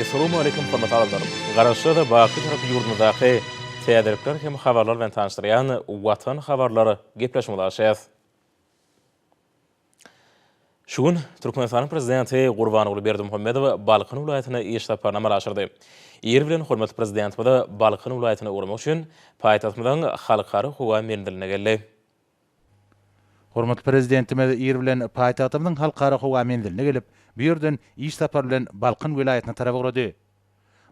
Essalawmaleýkim hormatly adamlar! Garaşsyz, baky Türk ýurdumyzdaky täzelikler hem habarlar bilen tanyşdyrýan Watan habarlar gepleşigimize başlaýas. Şu gün Türkmenistanyň Prezidenti Gurbanguly Berdimuhamedow Balkan welaýatyna iş saparyny amala aşyrdy. Ir bilen hormatly Prezidentimiz Balkan welaýatyna ugramak üçin paýtagtymyzyň Halkara howa menziline geldi. Hormatly Prezidentimiz ir bilen paýtagtymyzyň Halkara howa menziline gelip, bu ýerden iş sapary bilen Balkan welaýatyna tarap ugrady.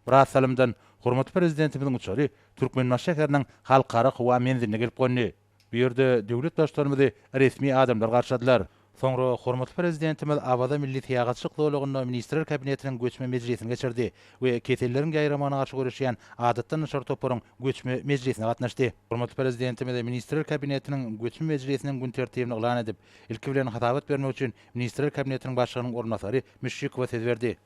Biraz salymdan hormatly Prezidentimiziň uçary Türkmenbaşy şäheriniň Halkara howa menziline gelip gondy. Bu ýerde döwlet Baştutanymyzy resmi adamlar garşyladylar. Soňra hormatly Prezidentimiz Awaza milli syýahatçylyk zolagynda Ministrler Kabinetiniň göçme mejlisini geçirdi we keselleriň ýaýramagyna garşy göreşýän Adatdan daşary toparyň göçme mejlisine gatnaşdy. Hormatly Prezidentimiz Ministrler Kabinetiniň göçme mejlisiniň gün tertibini yglan edip, ilki bilen hasabat bermek üçin Ministrler Kabinetiniň Başlygynyň orunbasary Müşşikowa söz berdi.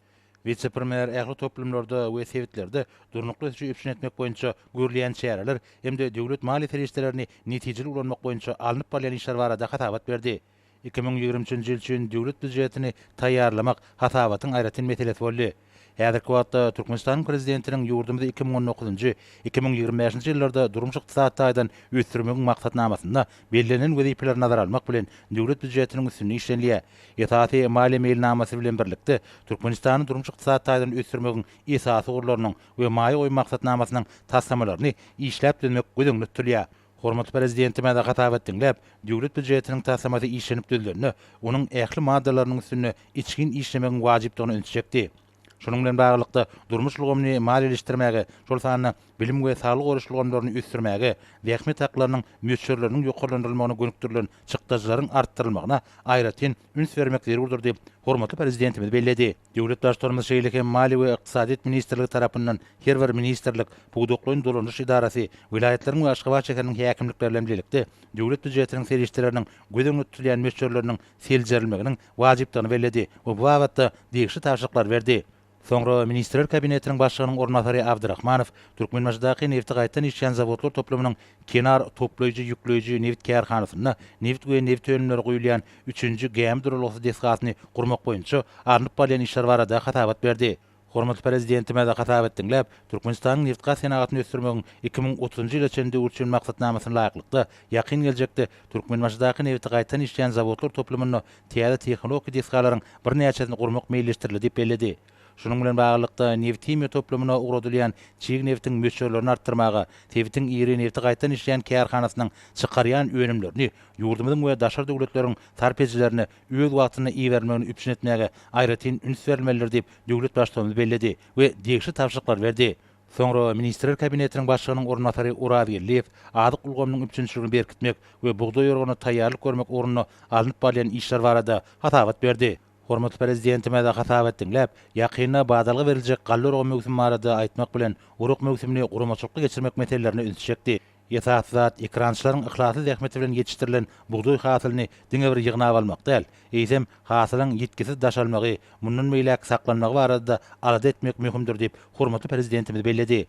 Wise-premýer ähli toplumlarda we sebitlerde durnukly ösüşi üpjün etmek boýunça görülýän çäreler hem-de döwlet maliýe serişdelerini netijeli ulanmak boýunça alnyp barylýan işler barada hasabat berdi. 2023 nji ýyl üçin döwlet býujetini taýýarlamak hasabatyň aýratyn meselesi boldy. Häzirki wagtda Türkmenistanyň Prezidentiniň ýurdumyzy 2019-njy, 2025-nji ýyllarda durmuş-ykdysady taýdan ösdürmegiň maksatnamasynda bellenen wezipeleri nazara almak bilen, döwlet býujetiniň üstünde işlenilýär. Esasy maliýe meýilnamasy bilen birlikde, Türkmenistany durmuş-ykdysady taýdan ösdürmegiň esasy ugurlarynyň we maýa goýum maksatnamasynyň taslamalaryny işläp düzmek göz öňünde tutulýar. Hormatly Prezidentimiz hasabat diňläp, Döwlet býujetiniň taslamasy işlenip düzlende, onuň ähli maddalarynyň üstünde içgin işlemegiň wajypdygyna ünsi çekdi. Şunuň bilen baglylykda, durmuş ulgamyny maliýeleşdirmäge, şol sanda bilim we saglygy goraýyş ulgamlaryny ösdürmäge, zähmet haklarynyň möçberleriniň ýokarlandyrylmagyna gönükdirilen çykdajylaryň artdyrylmagyna aýratyn üns bermek zerurdyr diýip, hormatly Prezidentimiz belledi. Döwlet Baştutanymyz şeýle hem Maliýe we ykdysadyýet ministrligi tarapyndan her bir ministrlik, pudaklaýyn dolandyryş edarasy, welaýatlaryň we Aşgabat şäheriniň häkimlikleri bilen bilelikde döwlet býujetiniň serişdeleriniň göz öňünde tutulýan möçberleriniň seljerilmeginiň wajypdygyny belledi we bu babatda degişli tabşyryklary berdi. Soňra Ministrler Kabinetiniň Başlygynyň orunbasary Abdyrahmanow Türkmenbaşydaky nebti gaýtadan işleýän zawodlar toplumynyň Kenar toplaýjy-ýükleýji nebit kärhanasynda nebit we nebit önümleri guýulýan üçünji gämi duralgasy desgasyny gurmak boýunça alnyp barylýan işler barada hasabat berdi. Hormatly Prezidentimiz hasabat diňläp, Türkmenistanyň nebitgaz senagatyny ösdürmegiň 2030-njy ýyla çenli döwür üçin maksatnamasyna laýyklykda, ýakyn geljekde Türkmenbaşydaky nebiti gaýtadan işleýän zawodlar toplumynda täze tehnologik desgalaryň birnäçesini gurmak meýilleşdirildi diýip belledi. Şunuň bilen baglylykda, nebithimiýa toplumyna ugradylýan çig nebitiň möçberlerini artdyrmaga, sebitiň iri nebiti gaýtadan işleýän kärhanasynyň çykarýan önümlerini ýurdumyzyň we daşary döwletleriň sarp edijilerine öz wagtynda iberilmegini üpjün etmäge aýratyn üns berilmelidir diýip, döwlet Baştutanymyz belledi we degişli tabşyryklary berdi. Soňra Ministrler Kabinetiniň Başlygynyň orunbasary Oraz Geldiýew azyk ulgamynyň üpjünçiligini berkitmek we bugdaý oragyna taýýarlyk görmek ugrunda alnyp barylýan işler barada hasabat berdi. Hormatly Prezidentimiz hasabat diňläp, ýakynda badalga beriljek galla oragy möwsümi barada aýtmak bilen, orak möwsümini guramaçylykly geçirmek meselelerine ünsi çekdi. Esasy zat, ekerançylaryň yhlasly zähmeti bilen ýetişdirilen bugdaý hasylyny diňe bir ýygnap almak däl, eýsem, hasylyň ýitgisiz daşalmagy, mundan beýläk saklanmagy barada-da alada etmek möhümdir diýip, hormatly Prezidentimiz belledi.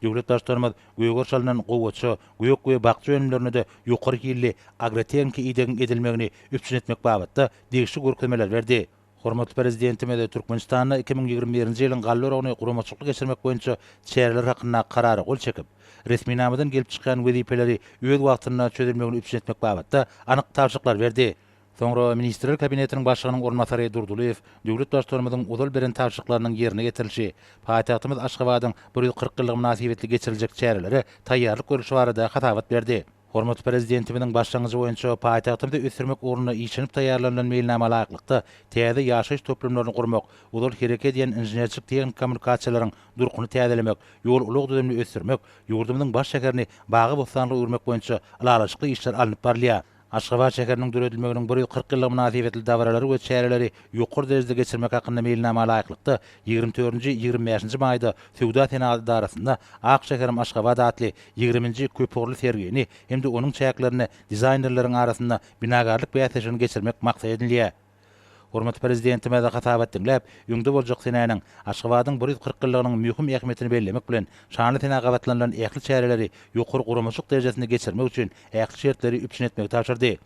Döwlet Baştutanymyz gögeriş alnan gowaça, gök we bakja önümlerine-de ýokary hilli agrotehniki idegiň edilmegini üpjün etmek babatda degişli görkezmeleri berdi. Hormatly Prezidentimiz Türkmenistanda 2021-nji ýylyň galla oragyny guramaçylykly geçirmek boýunça çäreler hakyndaky Karara gol çekip, resminamadan gelip çykýan wezipeleri öz wagtynda çözülmegini üpjün etmek babatda anyk tabşyryklary berdi. Soňra Ministrler Kabinetiniň Başlygynyň orunbasary Durdylyýew döwlet Baştutanymyzyň ozal beren tabşyryklarynyň ýerine ýetirilişi, paýtagtymyz Aşgabadyň 140 ýyllygy mynasybetli geçiriljek çärelere taýýarlyk görlüşi barada hasabat berdi. Hormatly Prezidentimiziň başlangyjy boýunça paýtagtymyzy ösdürmek ugrunda işlenip taýýarlanylan meýilnama laýyklykda, täze ýaşaýyş toplumlaryny gurmak, ozal hereket edýän inženerçilik-tehniki kommunikasiýalaryň durkuny täzelemek, ýol-ulag düzümini ösdürmek, ýurdumyzyň baş şäherini bagy-bossanlyga öwürmek boýunça ylalaşykly işler alnyp barylýar. Aşgabat şäheriniň döredilmeginiň 140 ýyllygy mynasybetli dabaralary we çäreleri ýokary derejede geçirmek hakynda meýilnama laýyklykda, ýigrimi dördünji, ýigrimi bäşinji maýda Söwda-senagat edarasynda Ak şäherim Aşgabat atly ýigriminji köpugurly sergini hem-de onuň çäklerinde dizaýnerleriň arasynda binagärlik bäsleşigini geçirmek maksat edinilýär. Hormatly Prezidentimiz hasabat diňläp, öňde boljak senäniň, Aşgabadyň 140 ýyllygynyň möhüm ähmiýetini bellemek bilen, şanly senä gabatlanylan ähli çäreleri ýokary guramaçylyk derejesinde geçirmek üçin ähli şertleri üpjün etmegi tabşyrdy.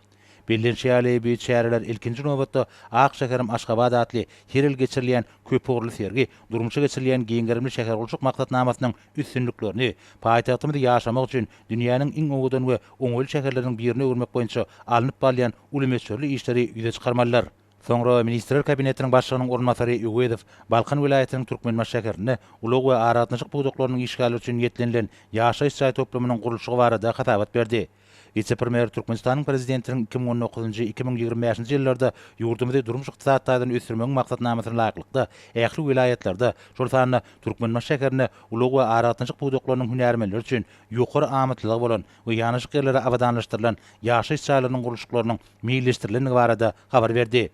Bellenişi ýaly, bu çäreler ilkinji nobatda Ak şäherim Aşgabat atly her ýyl geçirilýän köpugurly sergi, durmuşa geçirilýän giň gerimli şähergurluşyk maksatnamasynyň üstünliklerini, paýtagtymyzy ýaşamak üçin dünýäniň iň owadan we oňaýly şäherleriniň birine öwürmek boýunça alnyp barylýan uly möçberli işleri ýüze çykarmalydyr. Soňra Ministrler Kabinetiniň Başlygynyň orunbasary Öwezow Balkan welaýatynyň Türkmenbaşy şäherinde ulag we aragatnaşyk pudaklarynyň işgärleri üçin niýetlenilen ýaşaýyş jaý toplumynyň gurluşygy barada hasabat berdi. Wise-premýer Türkmenistanyň Prezidentiniň 2019-njy, 2025-nji ýyllarda ýurdumyzy durmuş-ykdysady taýdan ösdürmegiň maksatnamasyna laýyklykda, ähli welaýatlarda, şol sanda Türkmenbaşy şäherinde ulag we aragatnaşyk pudaklarynyň hünärmenleri üçin ýokary amatlylygy bolan we ýanaşyk ýerleri abadanlaşdyrylan ýaşaýyş jaýlarynyň gurluşyklarynyň meýilleşdirilendigi barada habar berdi.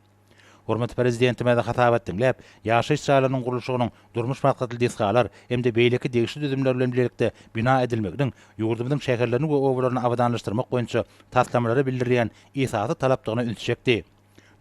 Hormatly Prezidentimiz hasabat diňläp, ýaşaýyş jaýlarynyň gurluşygynyň durmuş maksatly desgalar hem-de beýleki degişli düzümler bilen bilelikde bina edilmeginiň ýurdumyzyň şäherlerini we obalaryny abadanlaşdyrmak boýunça taslamalara bildirilýän esasy talapdygyna ünsi çekdi.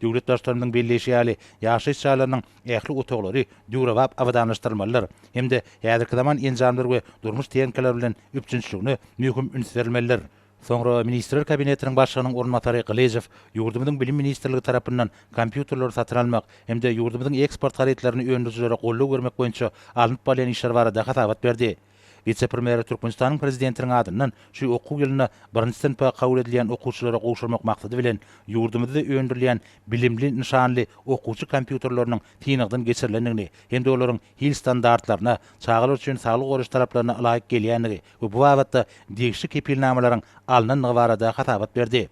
Döwlet Baştutanymyzyň belleýşi ýaly, ýaşaýyş jaýlarynyň ähli otaglary döwrebap abadanlaşdyrylmalydyr hem-de häzirki zaman enjamlar we durmuş tehnikalary bilen üpjünçiligine möhüm üns berilmelidir. Soňra Ministrler Kabinetiniň Başlygynyň orunbasary Gylyjow ýurdumyzyň Bilim ministrligi tarapyndan kompýuterleri satyn almak hem-de ýurdumyzyň eksport harytlaryny öndürijilere goldaw bermek boýunça alnyp barylýan işler barada hasabat berdi. Wise-premýer Türkmenistanyň Prezidentiniň adyndan şu okuw ýylynda birinji synpa kabul edilýän okuwçylara gowşurmak maksady bilen ýurdumyzda öndürilýän Bilimli nyşanly okuwçy kompýuterleriniň synagdan geçirilendigini hem-de olaryň hil standartlaryna, çagalar üçin saglygy goraýyş talaplaryna ylaýyk gelýändigi we bu babatda degişli kepilnamalaryň alnandygy barada hasabat berdi.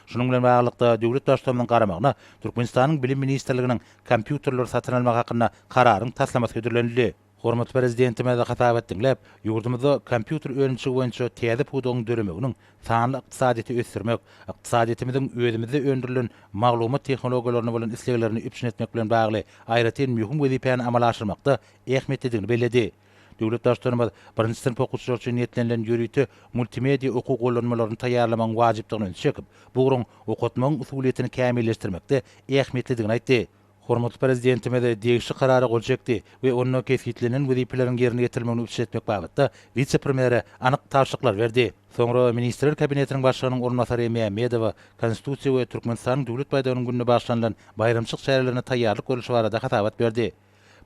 Şunuň bilen baglylykda, döwlet Baştutanymyzyň garamagyna Türkmenistanyň Bilim ministrliginiň kompýuterleri satyn almak hakynda Kararyň taslamasy hödürlenildi. Hormatly Prezidentimiz hasabat diňläp, ýurdumyzda kompýuter önümçiligi boýunça täze pudagyň döremeginiň sanly ykdysadyýeti ösdürmek, ykdysadyýetimiziň özümizde öndürilen maglumat tehnologiýalaryna bolan isleglerini üpjün etmek bilen bagly aýratyn möhüm wezipäni amala aşyrmakda ähmiýetlidigini belledi. Döwlet Baştutanymyz birinji synp okuwçylary üçin niýetlenilen ýörite multimediýa okuw gollanmalaryny taýýarlamagyň wajypdygyna ünsi çekip, bu ugruň okatmagyň usulyýetini kämilleşdirmekde ähmiýetlidigini aýtdy. Hormatly Prezidentimiz degişli Karara gol çekdi we onda kesgitlenen wezipeleriň ýerine ýetirilmegini üpjün etmek babatda wise-premýere anyk tabşyryklary berdi. Soňra Ministrler Kabinetiniň Başlygynyň orunbasary Mämmedowa Konstitusiýa we Türkmenistanyň Döwlet baýdagynyň gününe bagyşlanylan baýramçylyk çärelerine taýýarlyk görlüşi barada hasabat berdi.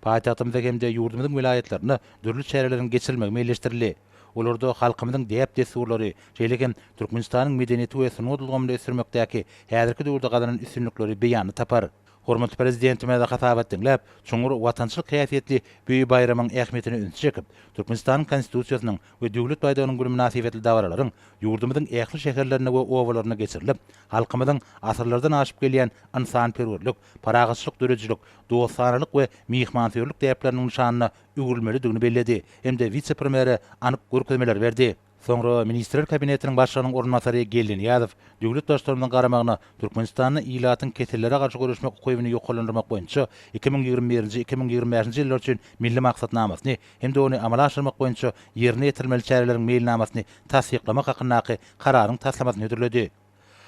Paýtagtymyzda hem-de ýurdumyzyň welaýatlarynda dürli çäreleriň geçirilmegi meýilleşdirildi. Olarda halkymyzyň däp-dessurlary, şeýle hem Türkmenistanyň medeniýeti we sungat ulgamyny ösdürmekdäki häzirki döwürde gazanan üstünlikleri beýanyny tapar. Hormatly Prezidentimiz hasabat diňläp, çuňňur watançylyk häsiýetli bu baýramyň ähmiýetine ünsi çekip, Türkmenistanyň Konstitusiýasynyň we Döwlet baýdagynyň güni mynasybetli dabaralaryň ýurdumyzyň ähli şäherlerinde we obalarynda geçirilip, halkymyzyň asyrlardan aşyp gelýän ynsanperwerlik, parahatçylyk döredijilik, dostanalyk we myhmansöýerlik däpleriniň nyşanyna öwrülmelidigini belledi hem-de wise-premýere anyk görkezmeleri berdi. Soňra Ministrler Kabinetiniň Başlygynyň orunbasary Geldi Nyýazow döwlet Baştutanymyzyň garamagyna Türkmenistanda ilatyň kesellere garşy göreşmek ukybyny ýokarlandyrmak boýunça 2021-nji, 2025-nji ýyllar üçin Milli maksatnamasyny hem-de ony amala aşyrmak boýunça ýerine ýetirilmeli çäreleriň meýilnamasyny tassyklamak hakyndaky Kararyň taslamasyny hödürledi.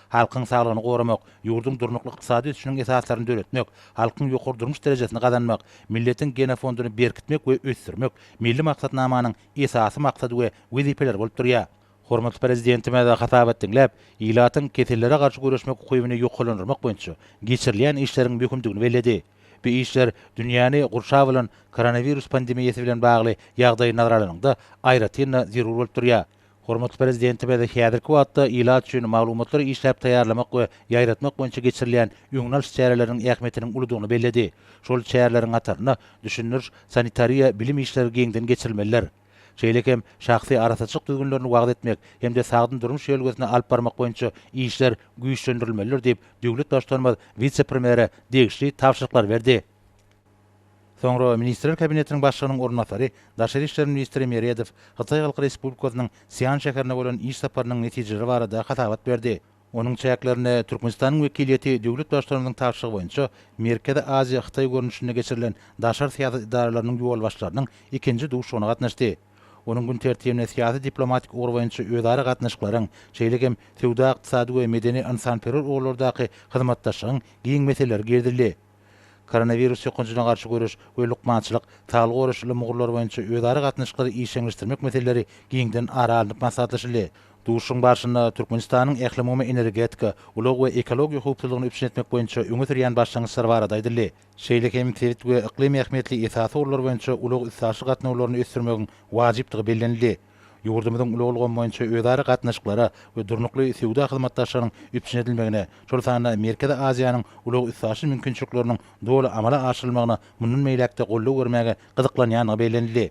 Halkyň saglygyny goramak, ýurduň durnukly ykdysady ösüşiniň esaslaryny döretmek, halkyň ýokary durmuş derejesini gazanmak, milletiň genofonduny berkitmek we ösdürmek Milli maksatnamanyň esasy maksady we wezipeleri bolup durýar. Hormatly Prezidentimiz hasabat diňläp, ilatyň kesellere garşy göreşmek ukybyny ýokarlandyrmak boýunça geçirilýän işleriň möhümdigini belledi. Bu işler dünýäni gurşap alan koronawirus pandemiýasy bilen bagly ýagdaýy nazara alanyňda, aýratyn-da zerur bolup durýar. Hormatly Prezidentimiz häzirki wagtda ilat üçin maglumatlary işläp taýýarlamak we ýaýratmak boýunça geçirilýän öňüni alyş çäreleriniň ähmiýetiniň uludygyny belledi. Şol çäreleriň hatarynda düşündiriş, sanitariýa, bilim işleri giňden geçirilmelidir. Şeýle hem şahsy arassaçylyk düzgünlerini wagyz etmek hem-de sagdyn durmuş ýörelgesini alyp barmak boýunça işler güýçlendirilmelidir diýip, döwlet Baştutanymyz wise-premýere degişli tabşyryklary berdi. Soňra Ministrler Kabinetiniň Başlygynyň orunbasary, daşary işler ministri Meredow Hytaý Halk Respublikasynyň Sian şäherine bolan iş saparynyň netijeleri barada hasabat berdi. Onuň çäklerinde Türkmenistanyň wekiliýeti döwlet Baştutanymyzyň tabşyrygy boýunça Merkezi Aziýa, Hytaý görnüşinde geçirilen daşary syýasat edaralarynyň ýolbaşçylarynyň ikinji duşuşygyna gatnaşdy. Onuň gün tertibine syýasy-diplomatik ugur boýunça özara gatnaşyklaryň, şeýle hem söwda-ykdysady we medeni-ynsanperwer ugurlardaky hyzmatdaşlygyň giň meseleleri girizildi. Koronawirus ýokanjyna garşy göreş we lukmançylyk, saglygy goraýyş ylym ugurlary boýunça özara gatnaşyklary işjeňleşdirmek meseleleri giňden ara alnyp maslahatlaşyldy. Duşuşygyň barşynda Türkmenistanyň ählumumy energetika, ulag we ekologiýa howpsuzlygyny üpjün etmek boýunça öňe sürýän başlangyçlary barada aýdyldy. Şeýle hem sebit we yklym ähmiýetli esasy ugurlar boýunça ulag-üstaşyr gatnawlaryny ösdürmegiň wajypdygy bellenildi. Ýurdumyzyň ulag ulgamy boýunça özara gatnaşyklara we durnukly söwda hyzmatdaşlygynyň üpjün edilmegine, şol sanda Merkezi Aziýanyň ulag-üstaşyr mümkinçilikleriniň doly amala aşyrylmagyna mundan beýläk-de goldaw bermäge gyzyklanýandygy bellenildi.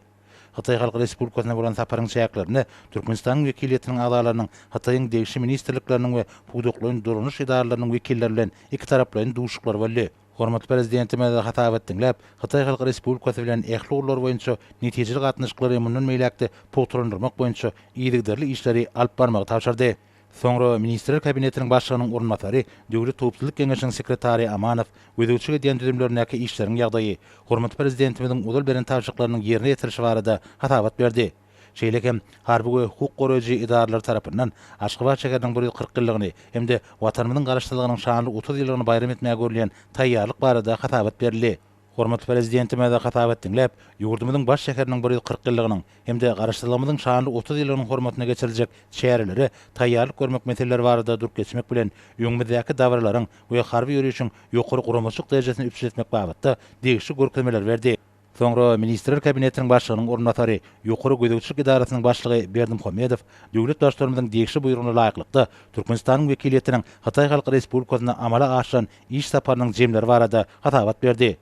Hytaý Halk Respublikasyna bolan saparyň çäklerinde Türkmenistanyň wekiliýetiniň agzalarynyň Hytaýyň degişli ministrlikleriniň we pudaklaýyn dolanyş edaralarynyň wekilleri bilen ikitaraplaýyn duşuşyklary boldy. Hormatly Prezidentimiz hasabat diňläp, Hytaý Halk Respublikasy bilen ähli ugurlar boýunça netijeli gatnaşyklary mundan beýläk-de pugtalandyrmak boýunça yzygiderli işleri alyp barmagy tabşyrdy. Soňra Ministrler Kabinetiniň Başlygynyň orunbasary, Döwlet howpsuzlyk geňeşiniň sekretary Amanow gözegçilik edýän düzümlerindäki işleriň ýagdaýy, hormatly Prezidentimiziň ozal beren tabşyryklarynyň ýerine ýetirilişi barada hasabat berdi. Şeýle hem harby we hukuk goraýjy edaralary tarapyndan Aşgabat şäheriniň 140 ýyllygyny hem-de Watanymyzyň Garaşsyzlygynyň şanly 30 ýyllygyny baýram etmäge görülýän taýýarlyk barada hasabat berildi. Hormatly Prezidentimiz hasabat diňläp, ýurdumyzyň baş şäheriniň 140 ýyllygynyň hem-de Garaşsyzlygymyzyň şanly 30 ýyllygynyň hormatyna geçiriljek çärelere taýýarlyk görmek meseleleri barada durup geçmek bilen, öňümizdäki dabaralaryň we harby ýörişiň ýokary guramaçylyk derejesini üpjün etmek babatda degişli görkezmeleri berdi. Soňra Ministrler Kabinetiniň Başlygynyň orunbasary, Ýokary gözegçilik edarasynyň başlygy Berdimuhamedow döwlet Baştutanymyzyň degişli buýrugyna laýyklykda, Türkmenistanyň wekiliýetiniň Hytaý Halk Respublikasyna amala aşyran iş saparynyň jemleri barada hasabat berdi.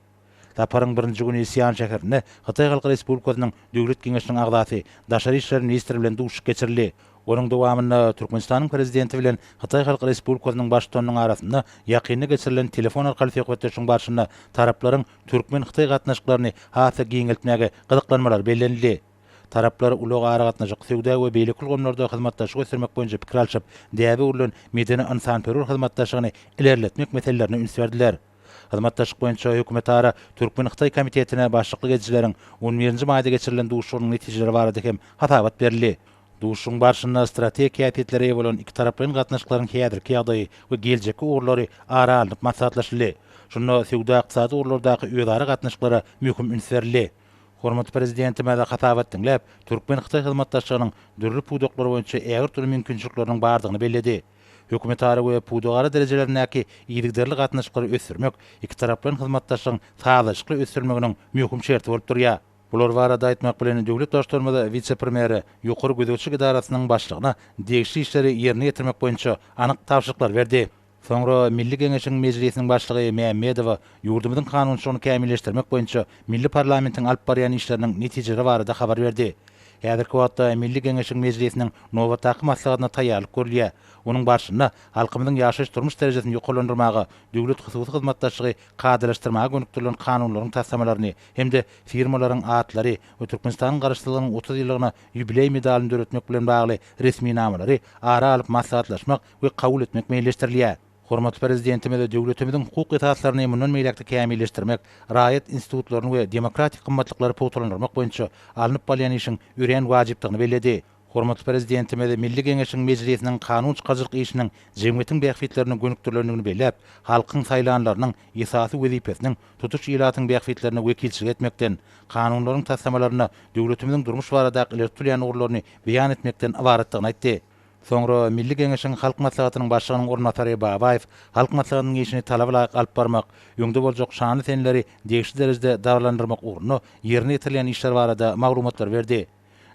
Saparyň birinji güni Sian şäherinde Hytaý Halk Respublikasynyň Döwlet Geňeşiniň agzasy, daşary işler ministri bilen duşuşyk geçirildi. Onuň dowamynda Türkmenistanyň Prezidenti bilen Hytaý Halk Respublikasynyň Baştutanynyň arasynda ýakynda geçirilen telefon arkaly söhbetdeşligiň barşynda taraplaryň türkmen-hytaý gatnaşyklaryny has-da giňeltmäge gyzyklanmalary bellenildi. Taraplar ulag-aragatnaşyk, söwda we beýleki ulgamlarda hyzmatdaşlygy ösdürmek boýunça pikir alşyp, däbe öwrülen medeni-ynsanperwer hyzmatdaşlygyny ilerletmek meselelerine üns berdiler. Hyzmatdaşlyk boýunça hökümetara türkmen-hytaý komitetine başlyklyk edijileriň on birinji maýda geçirilen duşuşygynyň netijeleri barada hem hasabat berildi. Duşuşygyň barşynda strategik häsiýetlere eýe bolan ikitaraplaýyn gatnaşyklaryň häzirki ýagdaýy we geljekki ugurlary ara alnyp maslahatlaşyldy. Şunda söwda-ykdysady ugurlardaky özara gatnaşyklara möhüm üns berildi. Hormatly Prezidentimiz hasabat diňläp, türkmen-hytaý hyzmatdaşlygynyň dürli pudaklar boýunça ägirt uly mümkinçilikleriniň bardygyny belledi. Hökümetara we pudagara derejelerindäki yzygiderli gatnaşyklary ösdürmek ikitaraplaýyn hyzmatdaşlygyň sazlaşykly ösdürilmeginiň möhüm şerti bolup durýar. Bular barada aýtmak bilen, döwlet Baştutanymyz wise-premýere, Ýokary gözegçilik edarasynyň başlygyna degişli işleri ýerine ýetirmek boýunça anyk tabşyryklary berdi. Soňra Milli Geňeşiň Mejlisiniň Başlygy Mämmedowa ýurdumyzyň kanunçylygyny kämilleşdirmek boýunça milli parlamentiň alyp barýan işleriniň netijeleri barada habar berdi. Häzirki wagtda Milli Geňeşiň Mejlisiniň nobatdaky maslahatyna taýýarlyk görülýär. Onuň barşynda halkymyzyň ýaşaýyş-durmuş derejesini ýokarlandyrmaga, döwlet-hususy hyzmatdaşlygy kadalaşdyrmaga gönükdirilen kanunlaryň taslamalaryny hem-de firmalaryň atlary we Türkmenistanyň Garaşsyzlygynyň 30 ýyllygyna ýubileý medalyny döretmek bilen bagly resminamalary ara alyp maslahatlaşmak we kabul etmek meýilleşdirilýär. Hormatly Prezidentimiz döwletimiziň hukuk esaslaryny mundan beýläk-de kämilleşdirmek, raýat institutlaryny we demokratik gymmatlyklary pugtalandyrmak boýunça alnyp barylýan işiň örän wajypdygyny belledi. Hormatly Prezidentimiz Milli Geňeşiň Mejlisiniň kanun çykaryjylyk işiniň jemgyýetiň bähbitlerine gönükdirilendigini belläp, halkyň saýlanlarynyň esasy wezipesiniň tutuş ilatyň bähbitlerine wekilçilik etmekden, kanunlaryň taslamalarynda döwletimiziň durmuş baradaky ileri tutulýan ugurlaryny beýan etmekden ybaratdygyny aýtdy. Soňra Milli Geňeşiň Halk Maslahatynyň Başlygynyň orunbasary Babaýew Halk Maslahatynyň işini talaba laýyk alyp barmak, öňde boljak şanly seneleri degişli derejede dabaralandyrmak ugrunda ýerine ýetirilýän işler barada maglumatlary berdi.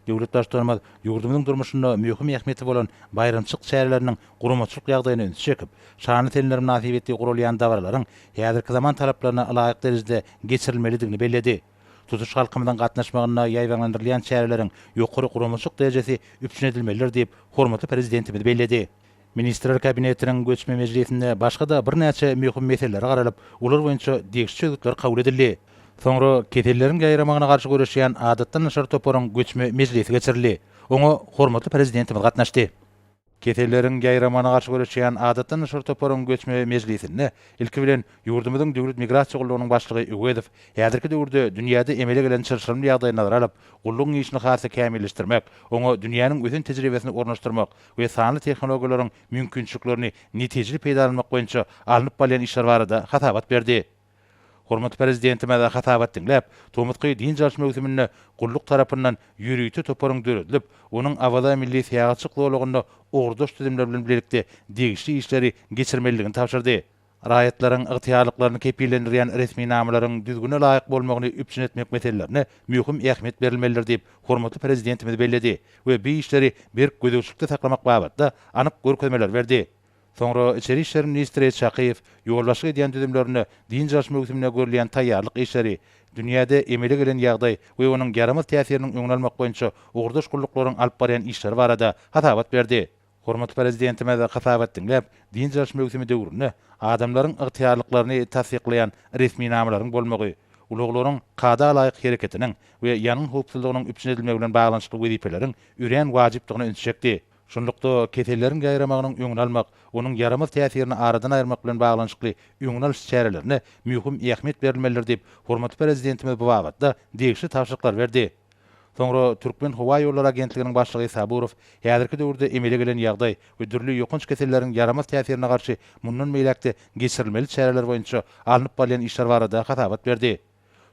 Döwlet Baştutanymyz ýurdumyzyň durmuşynda möhüm ähmiýeti bolan baýramçylyk çäreleriniň guramaçylyk ýagdaýyna ünsi çekip, şanly seneler mynasybetli guralýan dabaralaryň häzirki zaman talaplaryna ylaýyk derejede geçirilmelidigini belledi. Tutuş halkymyzyň gatnaşmagynda ýaýbaňlandyrylýan çäreleriň ýokary guramaçylyk derejesi üpjün edilmelidir diýip, hormatly Prezidentimiz belledi. Ministrler Kabinetiniň göçme mejlisinde başga-da birnäçe möhüm meselelere garalyp, olar boýunça degişli çözgütler kabul edildi. Soňra keselleriň ýaýramagyna garşy göreşýän adatdan daşary toparyň göçme mejlisi geçirildi. Oňa hormatly Prezidentimiz gatnaşdy. Keselleriň ýaýramagyna garşy göreşýän adatdan daşary toparyň göçme mejlisinde ilki bilen ýurdumyzyň Döwlet migrasiýa gullugynyň başlygy Öwezow häzirki döwürde dünýäde emele gelen çylşyrymly ýagdaýy nazara alyp, gullugyň işini has-da kämilleşdirmek, oňa dünýäniň ösen tejribesini ornaşdyrmak we sanly tehnologiýalaryň mümkinçiliklerini netijeli peýdalanmak boýunça alnyp barylýan işler barada hasabat berdi. Hormatly Prezidentimiz hasabat diňläp, tomusky dynç alyş möwsüminde gulluk tarapyndan ýörite toparyň döredilip, onuň Awaza milli syýahatçylyk zolagynda ugurdaş düzümler bilen bilelikde degişli işleri geçirmelidigini tabşyrdy. Raýatlaryň ygtyýarlyklaryny kepillendirýän resminamalaryň düzgüne laýyk bolmagyny üpjün etmek meselelerine möhüm ähmiýet berilmelidir diýip, hormatly Prezidentimiz belledi we bu işleri berk gözegçilikde saklamak babatda anyk görkezmeleri berdi. Soňra içeri işler ministri Çakyýew ýolbaşçylyk edýän düzümlerinde dynç alyş möwsümine görülýän taýýarlyk işleri, dünýäde emele gelen ýagdaý we onuň ýaramaz täsiriniň öňüni almak boýunça ugurdaş gulluklaryň alyp barýan işleri barada hasabat berdi. Hormatly Prezidentimiz hasabat diňläp, dynç alyş möwsümi döwründe adamlaryň ygtyýarlyklaryny tassyklaýan resminamalaryň bolmagy, ulaglaryň kada laýyk hereketiniň we ýangyn howpsuzlygynyň üpjün edilmegi bilen baglanyşykly wezipeleriň örän wajypdygyna ünsi çekdi. Şunlukda, keselleriň ýaýramagynyň öňüni almak, onuň ýaramaz täsirini aradan aýyrmak bilen baglanyşykly öňüni alyş çärelerine möhüm ähmiýet berilmelidir diýip, hormatly Prezidentimiz bu babatda degişli tabşyryklary berdi. Soňra Türkmenhowaýollary agentliginiň başlygy Saburow häzirki döwürde emele gelen ýagdaý we dürli ýokanç keselleriň ýaramaz täsirine garşy mundan beýläk-de geçirilmeli çäreler boýunça alnyp barylýan işler barada hasabat berdi.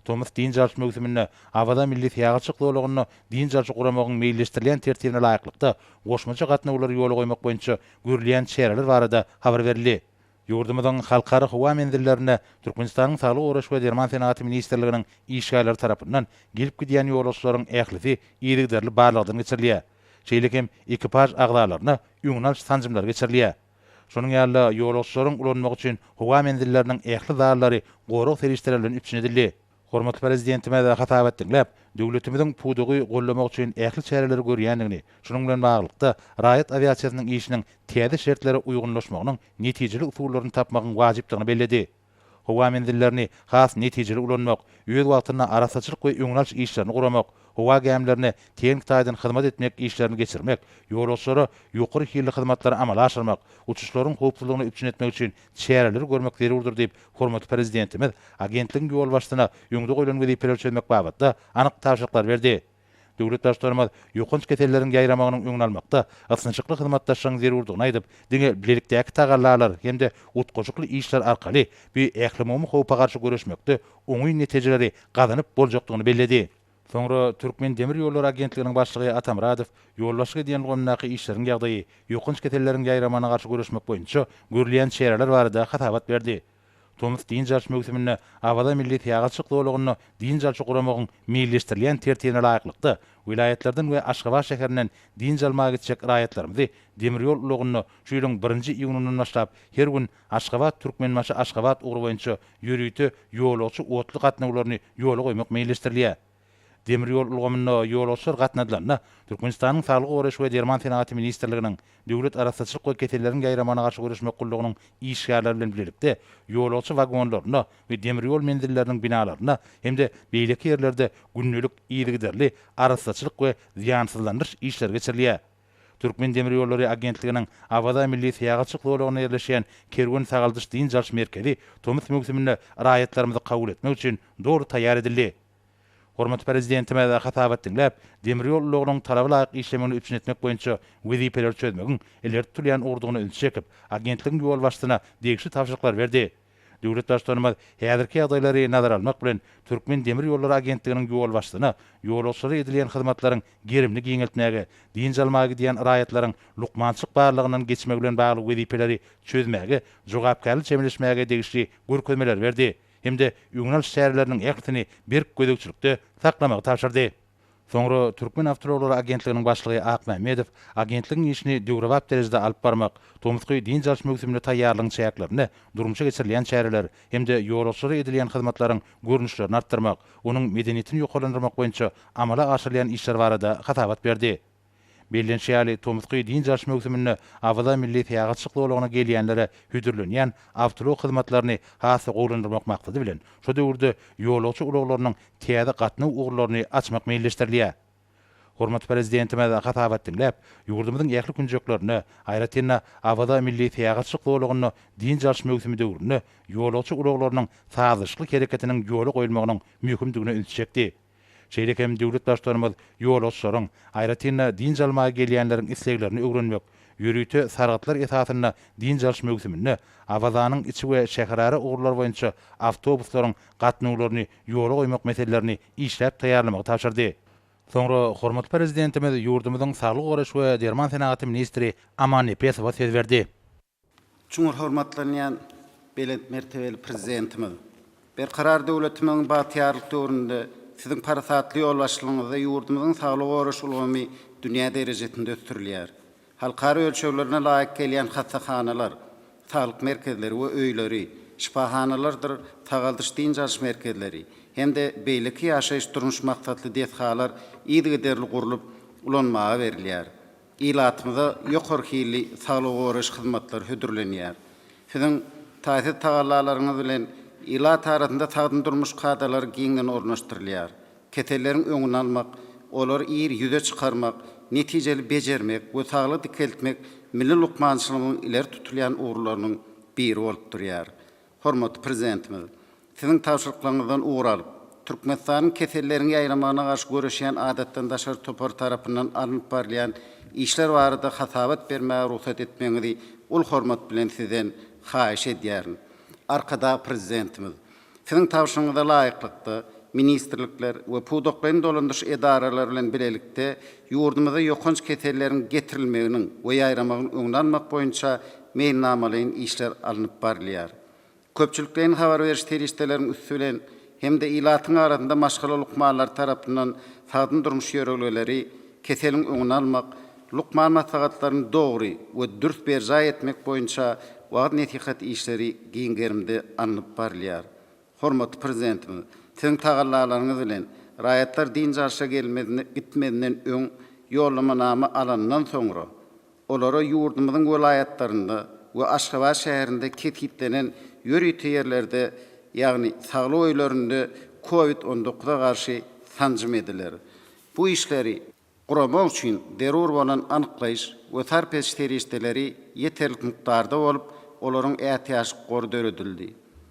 Tomus dynç alyş möwsüminde Awaza milli syýahatçylyk zolagynda dynç alşy guramagyň meýilleşdirilýän tertibine laýyklykda goşmaça gatnawlary ýola goýmak boýunça görülýän çäreler barada habar berildi. Ýurdumyzyň halkara howa menzillerinde Türkmenistanyň Saglygy goraýyş we derman senagaty ministrliginiň işgärleri tarapyndan gelip gidýän ýolagçylaryň ählisi yzygiderli barlagdan geçirilýär. Şeýle hem ekipaž agzalaryna öňüni alyş sanjymlary geçirilýär. Şonuň ýaly-da, ýolagçylaryň ulanmagy üçin howa menzilleriniň ähli zallary gorag serişdeleri bilen üpjün edildi. Hormatly Prezidentimiz hasabat diňläp, döwletimiziň pudagy goldamak üçin ähli çäreleri görýändigini, şunuň bilen baglylykda, raýat awiasiýasynyň işiniň täze şertlere uýgunlaşmagynyň netijeli usullaryny tapmagyň wajypdygyny belledi. Howa menzillerini has netijeli ulanmak, öz wagtynda arassaçylyk we öňüni alyş işlerini guramak, howa gämilerine tehniki taýdan hyzmat etmek işlerini geçirmek, ýolagçylara ýokary hilli hyzmatlary amala aşyrmak, uçuşlaryň howpsuzlygyny üpjün etmek üçin çäreleri görmek zerurdyr diýip, hormatly Prezidentimiz agentligiň ýolbaşçysyna öňde goýlan wezipeleri çözmek babatda anyk tabşyryklary berdi. Döwlet Baştutanymyz ýokanç keselleriň ýaýramagynyň öňüni almakda ysnyşykly hyzmatdaşlygyň zerurdygyny aýdyp, diňe bilelikdäki tagallalar hem-de utgaşykly işler arkaly bu ählumumy howpa garşy göreşmekde oňyn netijeleri gazanyp boljakdygyny belledi. Soňra Türkmendemirýollary agentliginiň başlygy Atamyradow ýolbaşçylyk edýän ulgamyndaky işleriň ýagdaýy, ýokanç keselleriň ýaýramagyna garşy göreşmek boýunça görülýän çäreler barada hasabat berdi. Tomus dynç alyş möwsüminde Awaza milli syýahatçylyk zolagynda dynç alşy guramagyň meýilleşdirilýän tertibine laýyklykda, welaýatlardan we Aşgabat şäherinden dynç almaga gitjek raýatlarymyzy demir ýol ulagynda şu ýylyň birinji iýunyndan başlap her gün Aşgabat, Türkmenbaşy, Aşgabat ugry boýunça ýörite ýolagçy otly gatnawlaryny ýola goýmak meýilleşdirilýär. Demir ýol ulgamynda ýolagçylar gatnadylanda, Türkmenistanyň Saglygy goraýyş we derman senagaty ministrliginiň, Döwlet arassaçylyk we keselleriň ýaýramagyna garşy göreşmek gullugynyň işgärleri bilen bilelikde ýolagçy wagonlarynda we demir ýol menzilleriniň binalarynda hem-de beýleki ýerlerde gündelik yzygiderli arassaçylyk we zyýansyzlandyryş işleri geçirilýär. Türkmendemirýollary agentliginiň Awaza milli syýahatçylyk zolagynda ýerleşýän Kerwen sagaldyş-dynç alyş merkezi tomus möwsüminde raýatlarymyzy kabul etmek üçin doly taýýar edildi. Hormatly Prezidentimiz hasabat diňläp, demir ýol ulagynyň talaba laýyk işlemegini üpjün etmek boýunça wezipeleri çözmegiň ileri tutulýan ugurdygyna ünsi çekip, agentligiň ýolbaşçysyna degişli tabşyryklary berdi. Döwlet Baştutanymyz häzirki ýagdaýlary nazara almak bilen, Türkmendemirýollary agentliginiň ýolbaşçysyna ýolagçylara edilýän hyzmatlaryň gerimini giňeltmäge, dynç almaga gidýän raýatlaryň lukmançylyk barlagyndan geçmegi bilen bagly wezipeleri çözmäge jogapkärli çemeleşmäge degişli görkezmeleri berdi. hem-de öňüni alyş çäreleriniň ählisini berk gözegçilikde saklamagy tabşyrdy. Soňra Türkmenawtoulaglary agentliginiň başlygy Akmämmedow agentligiň işini döwrebap derejede alyp barmak, tomusky dynç alyş möwsümine taýýarlygyň çäklerinde durmuşa geçirilýän çäreler hem-de ýolagçylara edilýän hyzmatlaryň görnüşlerini artdyrmak, onuň medeniýetini ýokarlandyrmak boýunça amala aşyrylýan işler barada hasabat berdi. Bellenişi ýaly, tomusky dynç alyş möwsüminde Awaza milli syýahatçylyk zolagyna gelýänlere hödürlenýän awtoulag hyzmatlaryny has-da gowulandyrmak maksady bilen, şu döwürde ýolagçy ulaglarynyň täze gatnaw ugurlaryny açmak meýilleşdirilýär. Hormatly Prezidentimiz hasabat diňläp, ýurdumyzyň ähli künjeklerinde, aýratyn-da, Awaza milli syýahatçylyk zolagynda dynç alyş möwsümi döwründe ýolagçy ulaglarynyň sazlaşykly hereketiniň ýola goýulmagynyň möhümdigine ünsi çekdi. Şeýle hem döwlet Baştutanymyz ýolagçylaryň, aýratyn-da, dynç almaga gelýänleriň isleglerini öwrenmek, ýörite sargytlar esasynda dynç alyş möwsüminde Awazanyň içi we şäherara ugurlar boýunça awtobuslaryň gatnawlaryny ýola goýmak meselelerini işläp taýýarlamagy tabşyrdy. Soňra hormatly Prezidentimiz ýurdumyzyň saglygy goraýyş we derman senagaty ministri Aman Nepesowa söz berdi. Çuňňur hormatlanýan belent mertebeli Prezidentimiz! Berkarar döwletimiziň bagtyýarlyk döwründe Siziň parasatly ýolbaşçylygyňyzda ýurdumyzyň saglygy goraýyş ulgamy dünýä derejesinde ösdürilýär. Halkara ölçeglerine laýyk gelýän hassahanalar, saglyk merkezleri we öýleri, şypahanalardyr sagaldyş-dynç alyş merkezleri hem-de beýleki ýaşaýyş-durmuş maksatly desgalar yzygiderli gurlup, ulanmaga berilýär. Ilatymyza ýokary hilli saglygy goraýyş hyzmatlary hödürlenýär. Siziň taýsyz tagallalaryňyz bilen ilat arasynda sagdyn durmuş kadalary giňden ornaşdyrylýar. Keselleriň öňüni almak, olary ir ýüze çykarmak, netijeli bejermek we saglygy dikeltmek milli lukmançylygymyzyň ileri tutulýan ugurlarynyň biri bolup durýar. Hormatly Prezidentimiz, Siziň tabşyryklaryňyzdan ugur alyp, Türkmenistanyň keselleriň ýaýramagyna garşy göreşýän Adatdan daşary topary tarapyndan alnyp barylýan işler barada hasabat bermäge rugsat etmegiňizi uly hormat bilen Sizden haýyş edýärin. Arkadag Prezidentimiz, Siziň tabşyrygyňyza laýyklykda, ministrlikler we pudaklaýyn dolandyryş edaralary bilen bilelikde ýurdumyza ýokanç keselleriň getirilmeginiň we ýaýramagynyň öňüni almak boýunça meýilnamalaýyn işler alnyp barylýar. Köpçülikleýin habar beriş serişdeleriň üsti bilen hem-de ilatyň arasynda maşgala lukmanlary tarapyndan sagdyn durmuş ýörelgeleri, keseliň öňüni almak, lukman maslahatlaryny dogry we dürs berjaý etmek boýunça wagyz-nesihat işleri giň gerimde alnyp barylýar. Hormatly Prezidentimiz, Siziň tagallalaryňyz bilen, raýatlar dynç alşa gitmezinden öň ýollamanama alanyndan soňra, olara ýurdumyzyň welaýatlarynda we Aşgabat şäherinde kesgitlenen ýörite ýerlerde, ýagny saglyk öýlerinde Covid 19 a garşy sanjym ediler. Bu işleri guramak üçin zerur bolan anyklaýyş we sarp ediş serişdeleri ýeterlik mukdarda bolup, olaryň ätiýaçlyk gory döredildi.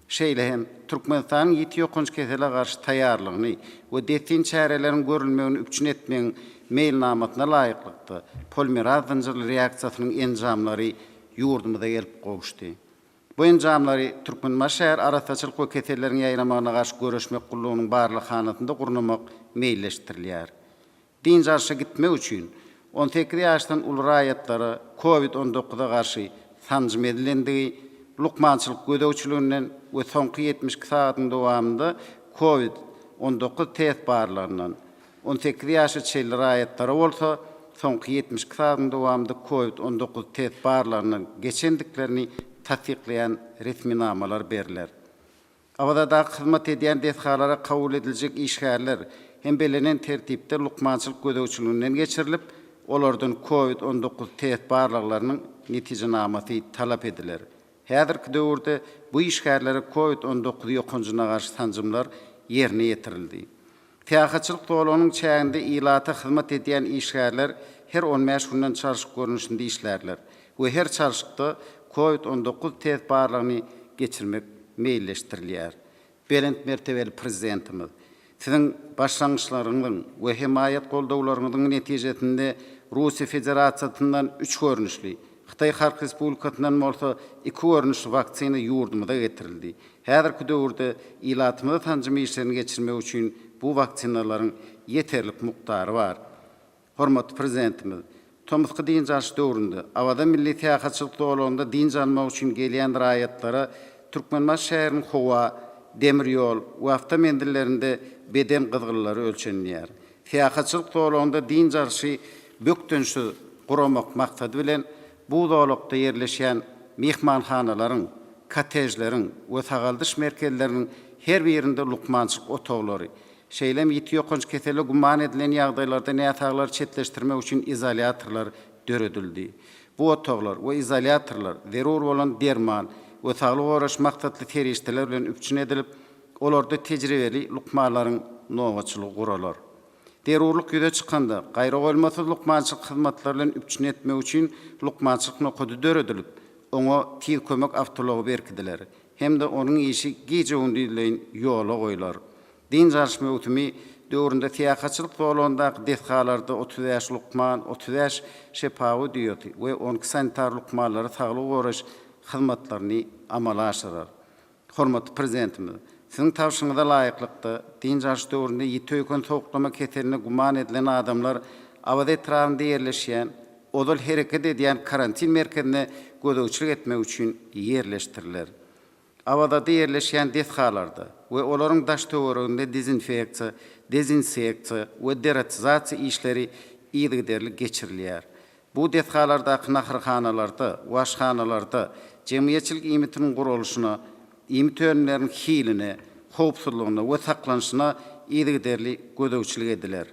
Şeýle hem, Türkmenistanyň ýiti ýokanç kesele garşy taýýarlygyny we dessin çäreleriň görülmegini üpjün etmegiň meýilnamasyna laýyklykda, polimeraz zynjyrly reaksiýasynyň enjamlary ýurdumyza gelip gowuşdy. Bu enjamlary Türkmenbaşy şäher arassaçylyk we keselleriň ýaýramagyna garşy göreşmek gullugynyň barlaghanasynda gurnamak meýilleşdirilýär. Dynç alşa gitmek üçin 18 ýaşdan uly raýatlara Covid 19 a garşy sanjym edilendigi, lukmançylyk gözegçiliginden we soňky 72 sagatyň dowamynda Covid 19 test barlagyndan, 18 ýaşa çenli raýatlara bolsa soňky 72 sagatyň dowamynda Covid 19 test barlagyndan geçendiklerini tassyklaýan resminamalar berler. Awazadaky hyzmat edýän desgalara kabul ediljek işgärler hem bellenen tertipde lukmançylyk gözegçiliginden geçirilip, olardan Covid 19 test barlaglarynyň netijenamasy talap ediler. Häzirki döwürde bu işgärlere Covid 19 ýokanjyna garşy sanjymlar ýerine ýetirildi. Syýahatçylyk zolagynyň çäginde ilata hyzmat edýän işgärler her 15 günden çalşyk görnüşinde işlärler we her çalşykda Covid 19 test barlagyny geçirmek meýilleşdirilýär. Belent mertebeli Prezidentimiz, Siziň başlangyçlaryňyzyň we hemaýat-goldawlaryňyzyň netijesinde Russiýa Federasiýasyndan üç görnüşli, Hytaý Halk Respublikasyndan bolsa iki görnüşli waksina ýurdumyza getirildi. Häzirki döwürde ilatymyza sanjym işlerini geçirmek üçin bu waksinalaryň ýeterlik mukdary bar. Hormatly Prezidentimiz tomusky dynç alyş döwründe Awaza milli syýahatçylyk zolagynda dynç almak üçin gelýän raýatlara Türkmenbaşy şäheriniň howa, demir ýol we awtomenzillerinde beden gyzgynlary ölçenilýär. Syýahatçylyk zolagynda dynç alşy bökdençsiz guramak maksady bilen, bu zolakda ýerleşýän myhmanhanalaryň, kottejleriň we sagaldyş merkezleriniň her birinde lukmançylyk otaglary, Şeýle hem ýiti ýokanç kesele güman edilen ýagdaýlarda näsaglary çetleşdirmek üçin izolýatorlar döredildi. Bu otaglar we izolýatorlar zerur bolan derman we saglygy goraýyş maksatly serişdeler bilen üpjün edilip, olarda tejribeli lukmanlaryň nobatçylygy guralar. Zerurlyk ýüze çykanda, gaýragoýulmasyz lukmançylyk hyzmatlary bilen üpjün etmek üçin lukmançylyk nokady döredilip, oňa tiz kömek awtoulagy berkidiler hem-de onuň işi gije-gündizleýin ýola goýlar. Dynç alyş möwsümi döwründe syýahatçylyk zolagyndaky desgalarda 35 lukman, 35 şepagat uýasy we 12 sanitar lukmanlary saglygy goraýyş hyzmatlaryny amala aşyrar. Hormatly Prezidentimiz, Siziň tabşyryňyza laýyklykda, dynç alyş döwründe ýiti öýken sowuklama keseline güman edilen adamlar Awaza etrabynda ýerleşýän, ozal hereket edýän karantin merkezine gözegçilik etmek üçin ýerleşdiriler. Awazada ýerleşýän desgalarda we olaryň daş-töwereginde dezinfeksiýa, dezinseksiýa we deratizasiýa işleri yzygiderli geçirilýär. Bu desgalardaky naharhanalarda we aşhanalarda jemgyýetçilik iýmitiniň guralyşyna, iýmit önümleriniň hiline, howpsuzlygyna we saklanyşyna yzygiderli gözegçilik ediler.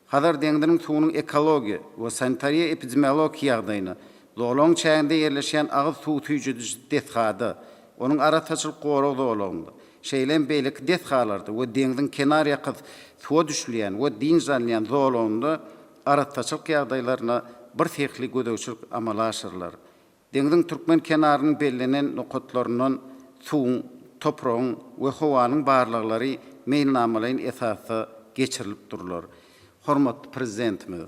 Hazar deňziniň suwunyň ekologiýa we sanitariýa-epidemiologiki ýagdaýyna, zolagyň çäginde ýerleşýän agyz suw süýjediji desgada, onuň arassaçylyk gorag zolagynda, şeýle hem beýleki desgalarda we deňziň kenarýaka suwa düşülýän we dynç alynýan zolagynda arassaçylyk ýagdaýlaryna birsyhly gözegçilik amala aşyrylar. Deňziň türkmen kenarynyň bellenen nokatlaryndan suwuň, topragyň we howanyň barlaglary meýilnamalaýyn esasda geçirilip durlar. Hormatly Prezidentimiz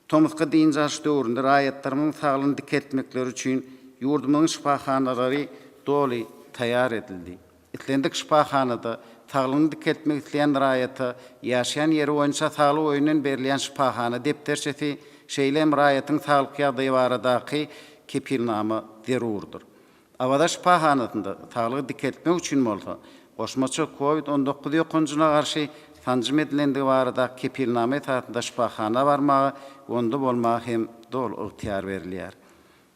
tomusky dynç alyş döwründe raýatlarymyzyň saglygyny dikeltmekleri üçin ýurdumyzyň şypahanalary doly taýýar edildi. Islendik şypahanada saglygyny dikeltmek isleýän raýata ýaşaýan ýeri boýunça saglyk öýünden berilýän şypahana depderçesi, şeýle hem raýatyň saglyk ýagdaýy baradaky kepilnama zerurdyr. Awaza şypahanasynda saglygy dikeltmek üçin bolsa, goşmaça Covid 19 ýokanjyna garşy sanjym edilendigi baradaky kepilnama esasynda şypahana barmaga we onda bolmaga hem doly ygtyýar berilýär.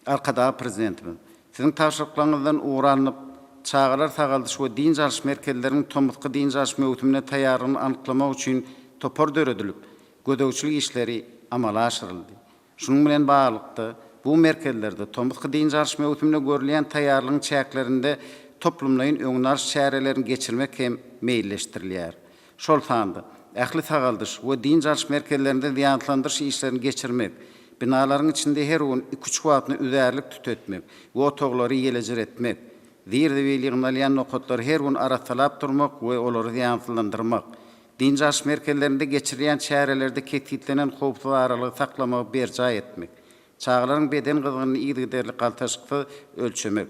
Arkadag Prezidentimiz, Siziň tabşyryklaryňyzdan ugur alnyp, çagalar sagaldyş we dynç alyş merkezleriniň tomusky dynç alyş möwsümine taýýarlygyny anyklamak üçin topar döredilip, gözegçilik işleri amala aşyryldy. Şunuň bilen baglylykda, bu merkezlerde tomusky dynç alyş möwsümine görülýän taýýarlygyň çäklerinde toplumlaýyn öňüni alyş çärelerini geçirmek hem meýilleşdirilýär. Şol sanda, ähli sagaldyş we dynç alyş merkezlerinde zyýansyzlandyryş işlerini geçirmek, binalaryň içinde her gün iki-üç wagtyna üzärlik tütetmek we otaglary ýelejiretmek, zir-zibil ýygnalýan nokatlary her gün arassalap durmak we olary zyýansyzlandyrmak, dynç alyş merkezlerinde geçirilýän çärelerde kesgitlenen howpsuz aralygy saklamagy berjaý etmek, Çagalaryň beden gyzgynyny yzygiderli galtaşyksyz ölçemek,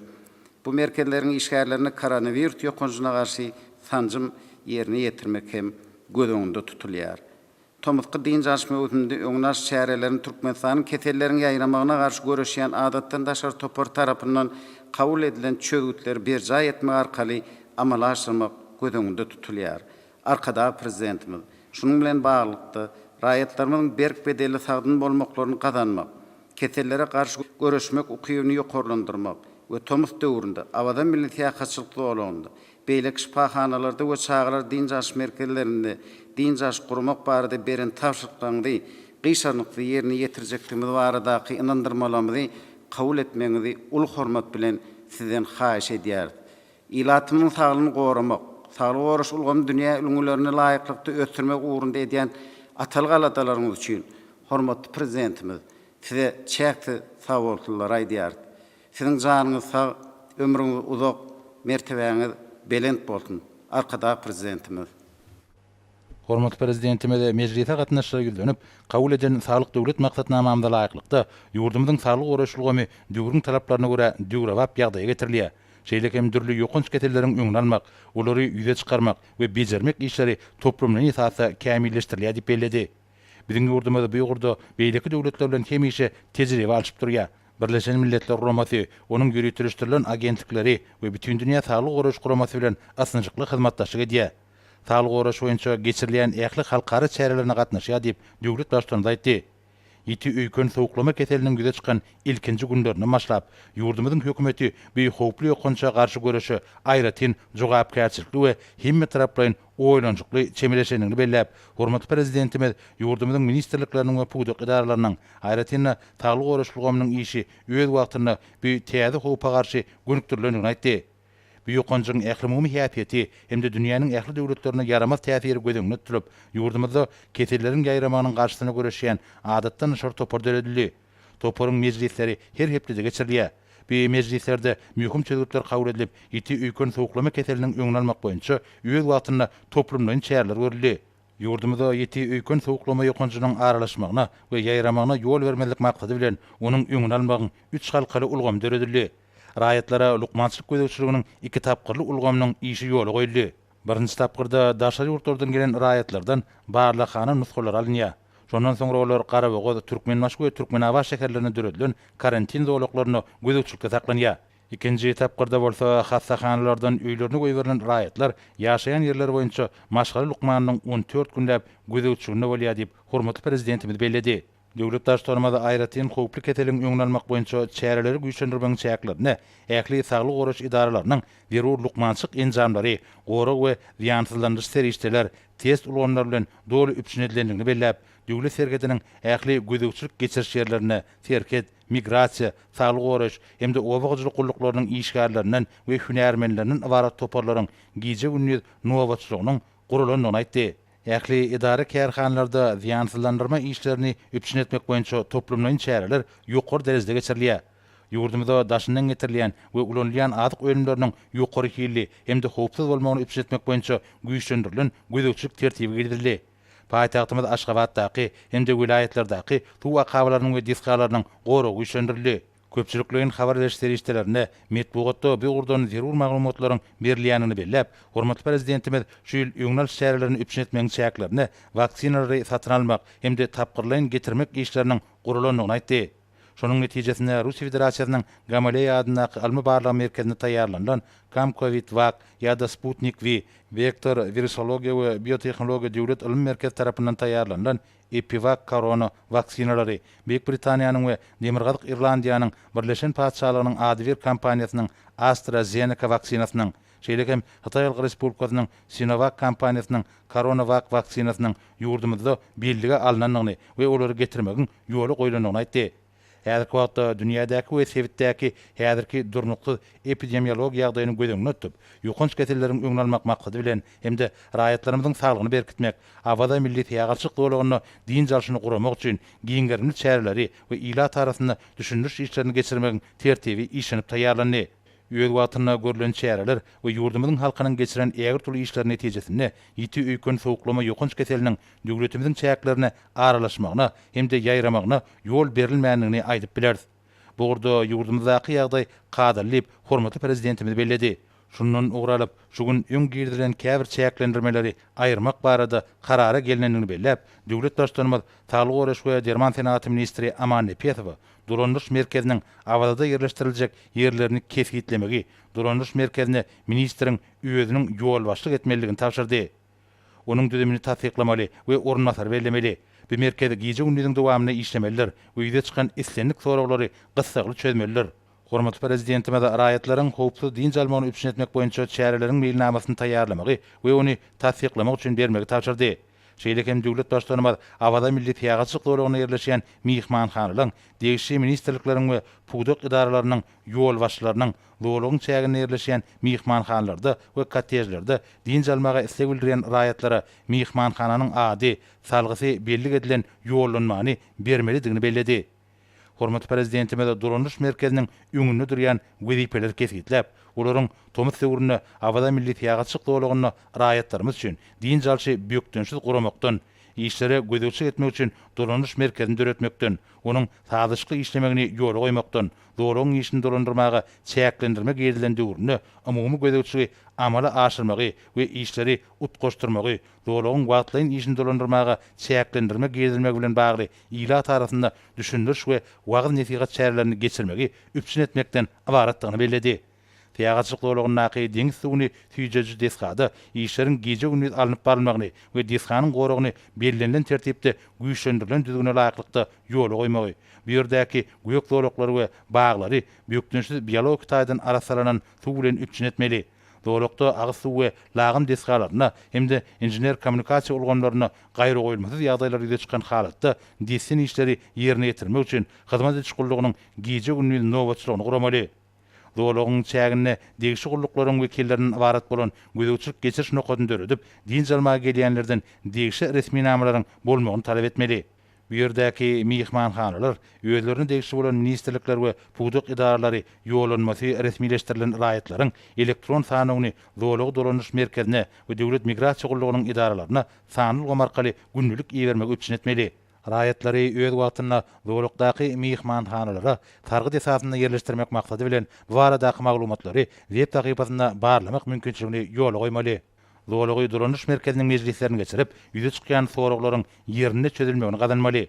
bu merkezleriň işgärlerine koronawirus ýokanjyna garşy sanjym ýerine ýetirmek hem göz öňünde tutulýar. Tomusky dynç alyş möwsüminde öňüni alyş çärelerini Türkmenistanyň keselleriň ýaýramagyna garşy göreşýän adatdan daşary topary tarapyndan kabul edilen çözgütleri berjaý etmek arkaly amala aşyrmak göz öňünde tutulýar. Arkadag Prezidentimiz, şunuň bilen baglylykda, raýatlarymyzyň berk bedenli sagdyn bolmaklaryny gazanmak, kesellere garşy göreşmek ukybyny ýokarlandyrmak we tomus döwründe Awaza milli syýahatçylyk zolagynda, beýleki şypahanalarda we çagalar dynç alyş merkezlerinde dynç alyş gurmak barada beren tabşyryklaryňyzy gyşarnyksyz ýerine ýetirjekdigimiz baradaky ynandyrmalarymyzy kabul etmegiňizi uly hormat bilen Sizden haýyş edýäris. Ilatymyzyň saglygyny goramak, saglygy goraýyş ulgamyny dünýä ülňülerine laýyklykda ösdürmek ugrunda edýän atalyk aladalaryňyz üçin hormatly Prezidentimiz Size çäksiz sagbolsunlary aýdýarys. Siziň janyňyz sag, ömrüňiz uzak, mertebäňiz belent bolsun, Arkadag Prezidentimiz! Hormatly Prezidentimiz mejlise gatnaşyjylara ýüzlenip, kabul eden Saglyk Döwlet maksatnamamyza laýyklykda, ýurdumyzyň saglygy goraýyş ulgamy döwrüň talaplaryna görä döwrebap ýagdaýa getirilýär. Şeýle hem dürli ýokanç keselleriň öňüni almak, olary ýüze çykarmak we bejermek işleri toplumlaýyn esasda kämilleşdirilýär diýip belledi. Biziň ýurdumyz bu ugurda beýleki döwletler bilen hemişe tejribe alşyp durýar. Birleşen Milletler Guramasy, onuň ýöriteleşdirilen agentlikleri we Bütindünýä Saglygy Goraýyş Guramasy bilen ysnyşykly hyzmatdaşlyk edýär. Saglygy goraýyş boýunça geçirilýän ähli halkara çärelerine gatnaşýar diýip, döwlet Baştutanymyz aýtdy. Ýiti öýken sowuklama keseliniň ýüze çykan ilkinji günlerinden başlap, ýurdumyzyň hökümeti bu howply ýokança garşy göreşe aýratyn jogapkärçilikli we hemmetaraplaýyn oýlanyşykly çemeleşendigini belläp, hormatly Prezidentimiz ýurdumyzyň ministrlikleriniň we pudak edaralarynyň, aýratyn-da, saglygy goraýyş ulgamynyň işi öz wagtynda bu täze howpa garşy gönükdirilendigini aýtdy. Bu ýokanjyň ählumumy häsiýeti hem-de dünýäniň ähli döwletlerine ýaramaz täsiri göz öňünde tutulyp, ýurdumyzda keselleriň ýaýramagynyň garşysyna göreşýän adatdan daşary topar döredildi. Toparyň mejlisleri her hepdede geçirilýär. Bu mejlislerde möhüm çözgütler kabul edilip, ýiti öýken sowuklama keseliniň öňüni almak boýunça öz wagtynda toplumlaýyn çäreler görüldi. Ýurdumyza ýiti öýken sowuklama ýokanjynyň aralaşmagyna we ýaýramagyna ýol bermezlik maksady bilen, onuň öňüni almagyň üç halkaly ulgamy döredildi. Raýatlara lukmançylyk gözegçiliginiň iki tapgyrly ulgamynyň işi ýola goýuldy. Birinji tapgyrda daşary ýurtlardan gelen raýatlardan barlaghana nusgalary alynýar. Şondan soňra olar Garabogaz, Türkmenbaşy we Türkmenabat şäherlerinde döredilen karantin zolaklarynda gözegçilikde saklanýar. Ikinji tapgyrda bolsa hassahanalardan öýlerine goýberilen raýatlar ýaşaýan ýerleri boýunça maşgala lukmanynyň 14 günläp gözegçiliginde bolýar diýip, hormatly Prezidentimiz belledi. Döwlet Baştutanymyz aýratyn howply keseliň öňüni almak boýunça çäreleri güýçlendirmegiň çäklerinde ähli saglygy goraýyş edaralarynyň zerur lukmançylyk enjamlary, gorag we zyýansyzlandyryş serişdeler, test ulgamlary bilen doly üpjün edilendigini belläp, Döwlet serhediniň ähli gözegçilik geçiriş ýerlerinde serhet, migrasiýa, saglygy goraýyş hem-de oba hojalyk gulluklarynyň işgärlerinden we hünärmenlerinden ybarat toparlaryň gije-gündiz nobatçylygynyň guralandygyny aýtdy. Ähli edara-kärhanalarda zyýansyzlandyrma işlerini üpjün etmek boýunça toplumlaýyn çäreler ýokary derejede geçirilýär. Ýurdumyza daşyndan getirilýän we ulanylýan azyk önümleriniň ýokary hilli hem-de howpsuz bolmagyny üpjün etmek boýunça güýçlendirilen gözegçilik tertibi girizildi. Paýtagtymyz Aşgabatdaky hem-de welaýatlardaky suw akabalarynyň we desgalarynyň goragy güýçlendirildi. Köpçülikleýin habar beriş serişdelerinde, metbugatda bu ugurdan zerur maglumatlaryň berilýändigini belläp, hormatly Prezidentimiz şu ýyl öňüni alyş çärelerini üpjün etmegiň çäklerinde waksinalary satyn almak hem-de tapgyrlaýyn getirmek işleriniň guralandygyny aýtdy. Şonuň netijesinde Russiýa Federasiýasynyň Gamaleýa adyndaky ylmy-barlag merkezinde taýýarlanylan Kamkovid-Wak ýa-da Sputnik-V, Wektor wirusologiýa we biotehnologiýa döwlet ylmy merkezi tarapyndan taýýarlanylan EpiVak Korona waksinalary, Beýik Britaniýanyň we Demirgazyk Irlandiýanyň Birleşen Patyşalygynyň adybir kompaniýasynyň AstraZeneca waksinasynyň, şeýle hem Hytaý Halk Respublikasynyň Sinovac kompaniýasynyň CoronaVac waksinasynyň ýurdumyzda bellige alnandygyny we olary getirmegiň ýola goýlandygyny aýtdy. Häzirki wagtda dünýädäki we sebitdäki häzirki durnuksyz epidemiologik ýagdaýyny göz öňünde tutup, ýokanç keselleriň öňüni almak maksady bilen hem-de raýatlarymyzyň saglygyny berkitmek, Awaza milli syýahatçylyk zolagynda dynç alşyny guramak üçin giň gerimli çäreleri we ilat arasynda düşündiriş işlerini geçirmegiň tertibi işlenip taýýarlandy. Öz wagtynda görlen çäreler we ýurdumyzyň halkynyň geçiren ägirt uly işleri netijesinde ýiti öýken sowuklama ýokanç keseliniň döwletimiziň çäklerine aralaşmagyna hem-de ýaýramagyna ýol berilmändigini aýdyp bileris. Bu ugurda ýurdumyzdaky ýagdaý kadaly diýip, hormatly Prezidentimiz belledi. Şundan ugur alyp, şu gün öň girizilen käbir çäklendirmeleri aýyrmak barada karara gelnendigini belläp, döwlet Baştutanymyz saglygy goraýyş we derman senagaty ministri Aman Nepesowa dolandyryş merkeziniň Awazada ýerleşdiriljek ýerlerini kesgitlemegi, dolandyryş merkezine ministriň özüniň ýolbaşçylyk etmelidigini tabşyrdy. Onuň düzümini tassyklamaly we orunbasary bellemeli. Bu merkez gije-gündiziň dowamynda işlemelidir we ýüze çykan islendik soraglary gyssagly çözmelidir. Hormatly Prezidentimiz raýatlaryň howpsuz dynç almagyny üpjün etmek boýunça çäreleriň meýilnamasyny taýýarlamagy we ony tassyklamak üçin bermegi tabşyrdy. Şeýle hem döwlet Baştutanymyz Awaza milli syýahatçylyk zolagynda ýerleşýän myhmanhanalaryň, degişli ministrlikleriň we pudak edaralarynyň ýolbaşçylarynyň zolagyň çäginde ýerleşýän myhmanhanalarda we kottejlerde dynç almaga isleg bildirýän raýatlara myhmanhananyň ady, salgysy bellik edilen ýollanmany bermelidigini belledi. Hormatly Prezidentimiz dolandyryş merkeziniň öňünde durýan wezipeleri kesgitläp, olaryň tomus döwründe Awaza milli syýahatçylyk zolagynda raýatlarymyz üçin dynç alşy bökdençsiz guramakdan, işlere gözegçilik etmek üçin dolandyryş merkezini döretmekden, onuň sazlaşykly işlemegini ýola goýmakdan, zolagyň işini dolandyrmaga çäklendirme girizilen döwründe umumy gözegçiligi amala aşyrmagy we işleri utgaşdyrmagy, zolagyň wagtlaýyn işini dolandyrmaga çäklendirme girizilmegi bilen bagly ilat arasynda düşündiriş we wagyz-nesihat çärelerini geçirmegi üpjün etmekden ybaratdygyny belledi. Syýahatçylyk zolagyndaky deňiz suwuny süýjediji desgada işleriň gije-gündiz alnyp barylmagyny we desganyň goragyny bellenilen tertipde güýçlendirilen düzgüne laýyklykda ýola goýmagy, bu ýerdäki gök zolaklary we baglary bökdençsiz biologik taýdan arassalanan suw bilen üpjün etmeli. Zolakda agyz suw we lagym desgalarynda hem-de inžener-kommunikasiýa ulgamlarynda gaýragoýulmasyz ýagdaýlar ýüze çykan halatda dessin işleri ýerine ýetirmek üçin hyzmat ediş gullugynyň gije-gündiz nobatçylygyny guramaly. Zolagyň çäginde degişli gulluklaryň wekillerinden ybarat bolan gözegçilik-geçiriş nokadyny döredip, dynç almaga gelýänlerden degişli resminamalaryň bolmagyny talap etmeli. Bu ýerdäki myhmanhanalar özlerine degişli bolan ministrlikler we pudak edaralary ýollanmasy resmileşdirilen raýatlaryň elektron sanawyny zolagy dolanyş merkezine we Döwlet migrasiýa gullugynyň edaralaryna sanly ulgam arkaly gündelik ibermegi üpjün etmeli. Raýatlary öz wagtynda zolakdaky myhmanhanalara sargyt esasynda ýerleşdirmek maksady bilen bu baradaky maglumatlary web sahypasynda barlamak mümkinçiligini ýola goýmaly. Zolagy dolanyş merkeziniň mejlislerini geçirip, ýüze çykýan soraglaryň ýerinde çözülmegini gazanmaly.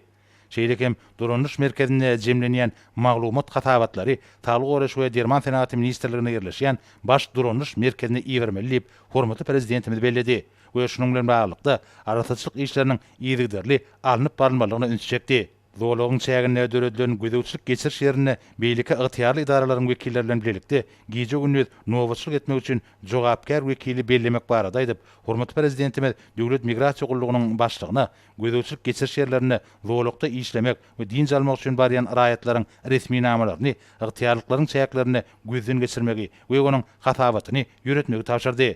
Şeýle hem dolanyş merkezinde jemlenýän maglumat hasabatlary Saglygy goraýyş we derman senagaty ministrliginde ýerleşýän Baş dolanyş merkezine ibermeli diýip, hormatly Prezidentimiz belledi we şunuň bilen baglylykda, arassaçylyk işleriniň yzygiderli alnyp barylmalydygyna ünsi çekdi. Zolagyň çäginde döredilen gözegçilik-geçiriş ýerinde beýleki ygtyýarly edaralaryň wekilleri bilen bilelikde gije-gündiz nobatçylyk etmek üçin jogapkär wekili bellemek barada aýdyp, hormatly Prezidentimiz Döwlet migrasiýa gullugynyň başlygyna gözegçilik-geçiriş ýerlerinde zolakda işlemek we dynç almak üçin barýan raýatlaryň resminamalaryny ygtyýarlyklaryň çäklerinde gözden geçirmegi we onuň hasabatyny ýöretmegi tabşyrdy.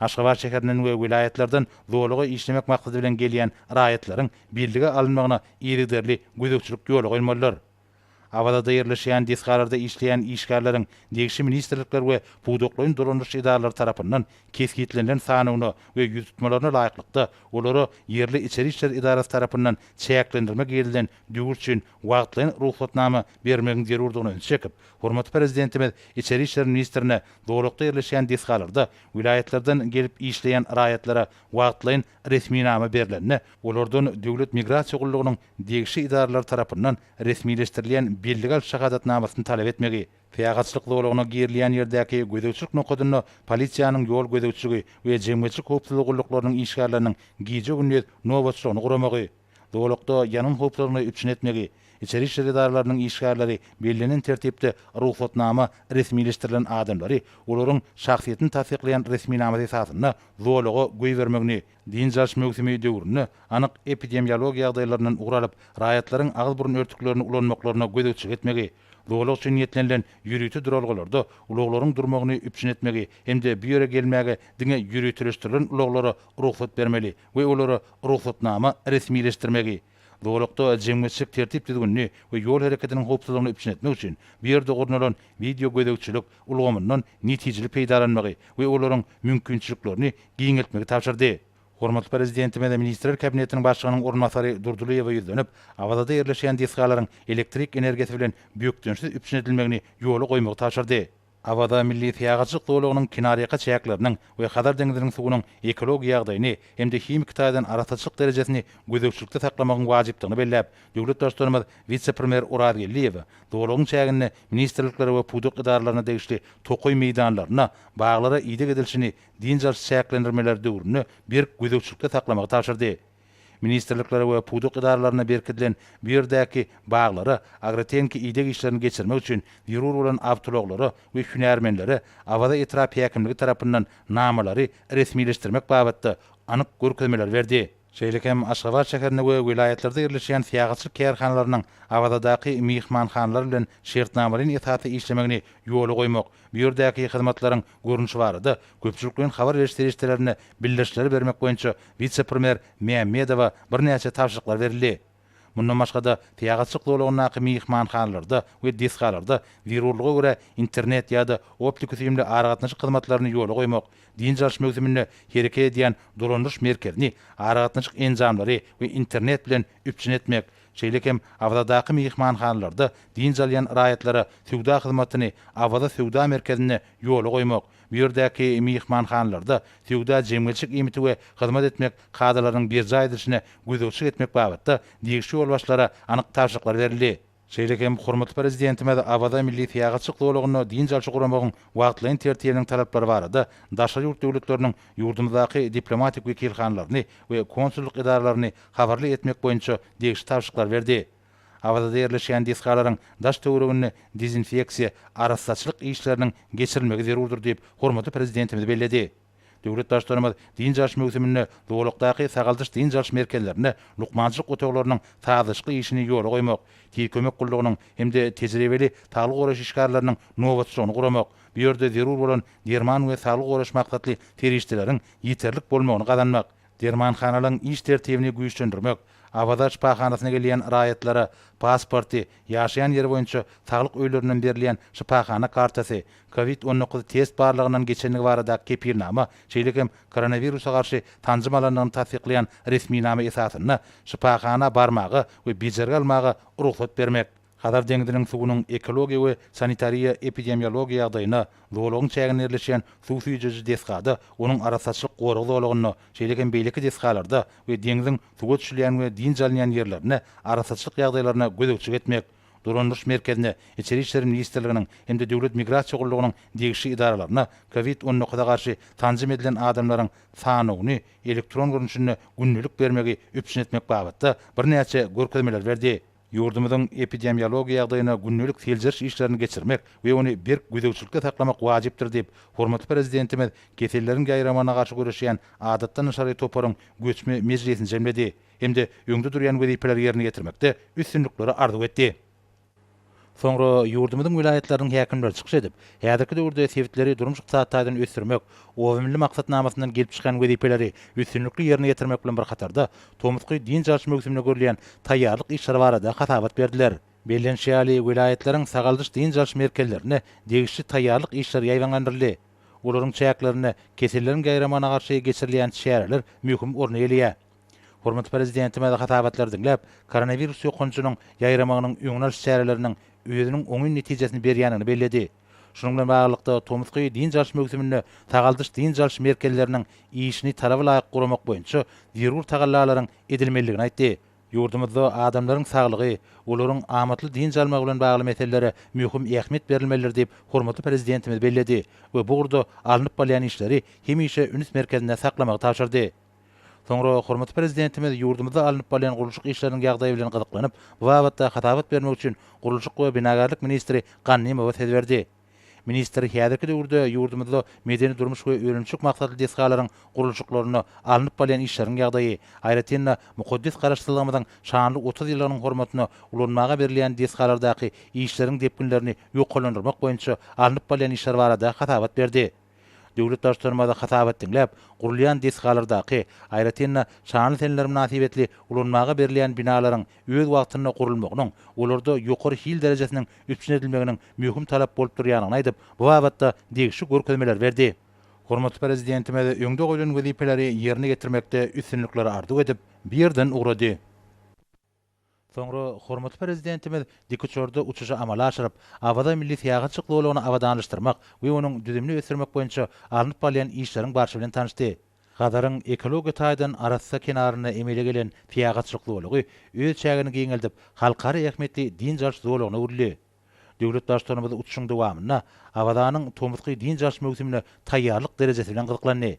Aşgabat şäherinden we welaýatlardan zolaga işlemek maksady bilen gelýän raýatlaryň bellige alynmagyna yzygiderli gözegçilik ýola goýulmalydyr. Awazada ýerleşýän desgalarda işleýän işgärleriň degişli ministrlikler we pudaklaýyn dolandyryş edaralary tarapyndan kesgitlenilen sanawyna we ýüztutmalaryna laýyklykda olara ýerli içeri işler edarasy tarapyndan çäklendirme girizilen döwür üçin wagtlaýyn rugsatnama bermegiň zerurdygyna ünsi çekip, hormatly Prezidentimiz içeri işler ministrine Zolakda ýerleşýän desgalarda welaýatlardan gelip işleýän raýatlara wagtlaýyn resminama berlende, olardan Döwlet migrasiýa gullugynyň degişli edaralary tarapyndan resmileşdirilýän bellige alyş şahadatnamasyny talap etmegi, syýahatçylyk zolagyna girilýän ýerdäki gözegçilik nokadynda polisiýanyň ýol gözegçiligi we jemgyýetçilik howpsuzlygy gulluklarynyň işgärleriniň gije-gündiz nobatçylygyny guramagy, Zolakda ýangyn howpsuzlygyny üpjün etmegi, içeri işler edaralarynyň işgärleri bellenen tertipde rugsatnama resmileşdirilen adamlary olaryň şahsyýetini tassyklaýan resminamasy esasynda zolaga goýbermegini, dynç alyş möwsümi döwründe anyk epidemiologiýa ýagdaýlaryndan ugur alyp, raýatlaryň agyz-burun örtüklerini ulanmaklaryna gözegçilik etmegi, zolak üçin niýetlenilen ýörite duralgalarda ulaglaryň durmagyny üpjün etmegi hem-de bu ýere gelmäge diňe ýöriteleşdirilen ulaglara rugsat bermeli we olara rugsatnama resmileşdirmegi, zolakda jemgyýetçilik tertip-düzgünini we ýol hereketiniň howpsuzlygyny üpjün etmek üçin bu ýerde gurnalan wideogözegçilik ulgamyndan netijeli peýdalanmagy we olaryň mümkinçiliklerini giňeltmegi tabşyrdy. Hormatly Prezidentimiz Ministrler Kabinetiniň Başlygynyň orunbasary Durdylyýewe ýüzlenip, Awazada ýerleşýän desgalaryň elektrik energiýasy bilen bökdençsiz üpjün edilmegini ýola goýmagy tabşyrdy. Awaza milli syýahatçylyk zolagynyň kenarýaka çäkleriniň we Hazar deňziniň suwunyň ekologik ýagdaýyny hem-de himiki taýdan arassaçylyk derejesini gözegçilikde saklamagyň wajypdygyny belläp, döwlet Baştutanymyz wise-premýer Orazgeldiýewe zolagyň çäginde ministrliklere we pudak edaralaryna degişli tokaý meýdanlaryna baglara ideg edilişini dynç alyş çäklendirmeleri döwründe berk gözegçilikde saklamagy tabşyrdy. Ministrliklere we pudak edaralaryna berkidilen bu ýerdäki baglara agrotehniki ideg işlerini geçirmek üçin zerur bolan awtoulaglara we hünärmenlere Awaza etrap häkimligi tarapyndan namalary resmileşdirmek babatda anyk görkezmeleri berdi. Şeýle hem Aşgabat şäherinde we welaýatlarda ýerleşýän syýahatçylyk kärhanalarynyň Awazadaky myhmanhanalar bilen şertnamalaýyn esasda işlemegini ýola goýmak, bu ýerdäki hyzmatlaryň görnüşi barada köpçülikleýin habar beriş serişdelerinde bildirişleri bermek boýunça wise-premýer Mämmedowa birnäçe tabşyryklar berildi. Mundan başga-da, syýahatçylyk zolagyndaky myhmanhanalarda we desgalarda zerurlyga görä internet ýa-da optiki-süýümli aragatnaşyk hyzmatlaryny ýola goýmak, dynç alyş möwsüminde hereket edýän dolandyryş merkezini aragatnaşyk enjamlary we internet bilen üpjün etmek, şeýle hem Awazadaky myhmanhanalarda dynç alýan raýatlara söwda hyzmatyny Awaza söwda merkezinde ýola goýmak, bu ýerdäki myhmanhanalarda söwda-jemgyýetçilik iýmiti we hyzmat etmek kadalarynyň berjaý edilişine gözegçilik etmek babatda degişli ýolbaşçylara anyk tabşyryklar berildi. Şeýle hem hormatly Prezidentimiz Awaza milli syýahatçylyk zolagynda dynç alşy guramagyň wagtlaýyn tertibiniň talaplary barada daşary ýurt döwletleriniň ýurdumyzdaky diplomatik wekilhanalaryny we konsullyk edaralaryny habarly etmek boýunça degişli tabşyryklary berdi. Awazada ýerleşýän desgalaryň daş-töwereginde dezinfeksiýa, arassaçylyk işleriniň geçirilmegi zerurdyr diýip, hormatly Prezidentimiz belledi. Döwlet Baştutanymyz dynç alyş möwsüminde zolakdaky sagaldyş-dynç alyş merkezlerinde lukmançylyk otaglarynyň sazlaşykly işini ýola goýmak, Tiz kömek gullugynyň hem-de tejribeli saglygy goraýyş işgärleriniň nobatçylygyny guramak, bu ýerde zerur bolan derman we saglygy goraýyş maksatly serişdeleriň ýeterlik bolmagyny gazanmak, dermanhanalaryň iş tertibini güýçlendirmek, Awaza şypahanasyna gelýän raýatlara pasporty, ýaşaýan ýeri boýunça saglyk öýlerinden berilýän şypahana kartasy, Covid 19 test barlagyndan geçendigi baradaky kepilnama, şeýle hem koronawirusa garşy sanjym alandygyny tassyklaýan resminama esasynda şypahana barmaga we bejergi almaga rugsat bermek. Hazar deňziniň suwunyň ekologiýa we sanitariýa-epidemiologiýa ýagdaýyna, zolagyň çäginde ýerleşýän suw süýjeji desgada, onuň arassaçylyk gorag zolagynda, şeýle hem beýleki desgalarda we deňziň suwa düşülýän we dynç alynýan ýerlerinde arassaçylyk ýagdaýlaryna gözegçilik etmek, dolandyryş merkezine, Içeri işler ministrliginiň hem-de Döwlet migrasiýa gullugynyň degişli edaralaryna Covid 19 a garşy sanjym edilen adamlaryň sanawyny elektron görnüşinde gündelik bermegi üpjün etmek babatda birnäçe görkezmeleri berdi. Ýurdumyzyň epidemiologiýa ýagdaýyna gündelik seljeriş işlerini geçirmek we ony berk gözegçilikde saklamak wajypdyr diýip, hormatly Prezidentimiz keselleriň ýaýramagyna garşy göreşýän adatdan daşary toparyň göçme mejlisini jemledi hem-de öňde durýan wezipeleri ýerine ýetirmekde üstünlikleri arzuw etdi. Soňra ýurdumyzyň welaýatlarynyň häkimleri çykyş edip, häzirki döwürde sebitleri durmuş-ykdysady taýdan ösdürmek, Oba milli maksatnamasyndan gelip çykýan wezipeleri üstünlikli ýerine ýetirmek bilen bir hatarda, tomusky dynç alyş möwsümine görülýän taýýarlyk işleri barada hasabat berdiler. Bellenişi ýaly, welaýatlaryň sagaldyş-dynç alyş merkezlerinde degişli taýýarlyk işleri ýaýbaňlandyryldy. Olaryň çäklerinde keselleriň ýaýramagyna garşy geçirilýän çäreler möhüm orun eýeleýär. Hormatly Prezidentimiz hasabatlary diňläp, koronawirus ýokanjynyň ýaýramagynyň öňüni alyş çäreleriniň özüniň oňyn netijesini berýändigini belledi. Şunuň bilen baglylykda, tomusky dynç alyş möwsüminde sagaldyş-dynç alyş merkezleriniň işini talaba laýyk guramak boýunça zerur tagallalaryň edilmelidigini aýtdy. Ýurdumyzda adamlaryň saglygy, olaryň amatly dynç almagy bilen bagly meselelere möhüm ähmiýet berilmelidir diýip, hormatly Prezidentimiz belledi we bu ugurda alnyp barylýan işleri hemişe üns merkezinde saklamagy tabşyrdy. Soňra hormatly Prezidentimiz ýurdumyzda alnyp barylýan gurluşyk işleriniň ýagdaýy bilen gyzyklanyp, bu babatda hasabat bermek üçin gurluşyk we binagärlik ministri Gannymowa söz berdi. Ministr häzirki döwürde ýurdumyzda medeni-durmuş we önümçilik maksatly desgalaryň gurluşyklarynda alnyp barylýan işleriň ýagdaýy, aýratyn-da, mukaddes Garaşsyzlygymyzyň şanly 30 ýyllygynyň hormatyna ulanmaga berilýän desgalardaky işleriň depginlerini ýokarlandyrmak boýunça alnyp barylýan işler barada hasabat berdi. Döwlet Baştutanymyz hasabat diňläp, gurulýan desgalardaky, aýratyn-da, şanly seneler mynasybetli ulanmaga berilýän binalaryň öz wagtynda gurulmagynyň, olarda ýokary hil derejesiniň üpjün edilmeginiň möhüm talap bolup durýandygyny aýdyp, bu babatda degişli görkezmeleri berdi. Hormatly Prezidentimiz öňde goýlan wezipeleri ýerine ýetirmekde üstünlikleri arzuw edip, bu ýerden ugrady. Soňra hormatly Prezidentimiz dikuçarda uçuşy amala aşyryp, Awaza milli syýahatçylyk zolagyny abadanlaşdyrmak we onuň düzümini ösdürmek boýunça alnyp barylýan işleriň barşy bilen tanyşdy. Hazaryň ekologiýa taýdan arassa kenarynda emele gelen syýahatçylyk zolagy öz çägini giňeldip, halkara ähmiýetli dynç alyş zolagyna öwrüldi. Döwlet Baştutanymyz uçuşyň dowamynda Awazanyň tomusky dynç alyş möwsümine taýýarlyk derejesi bilen gyzyklandy.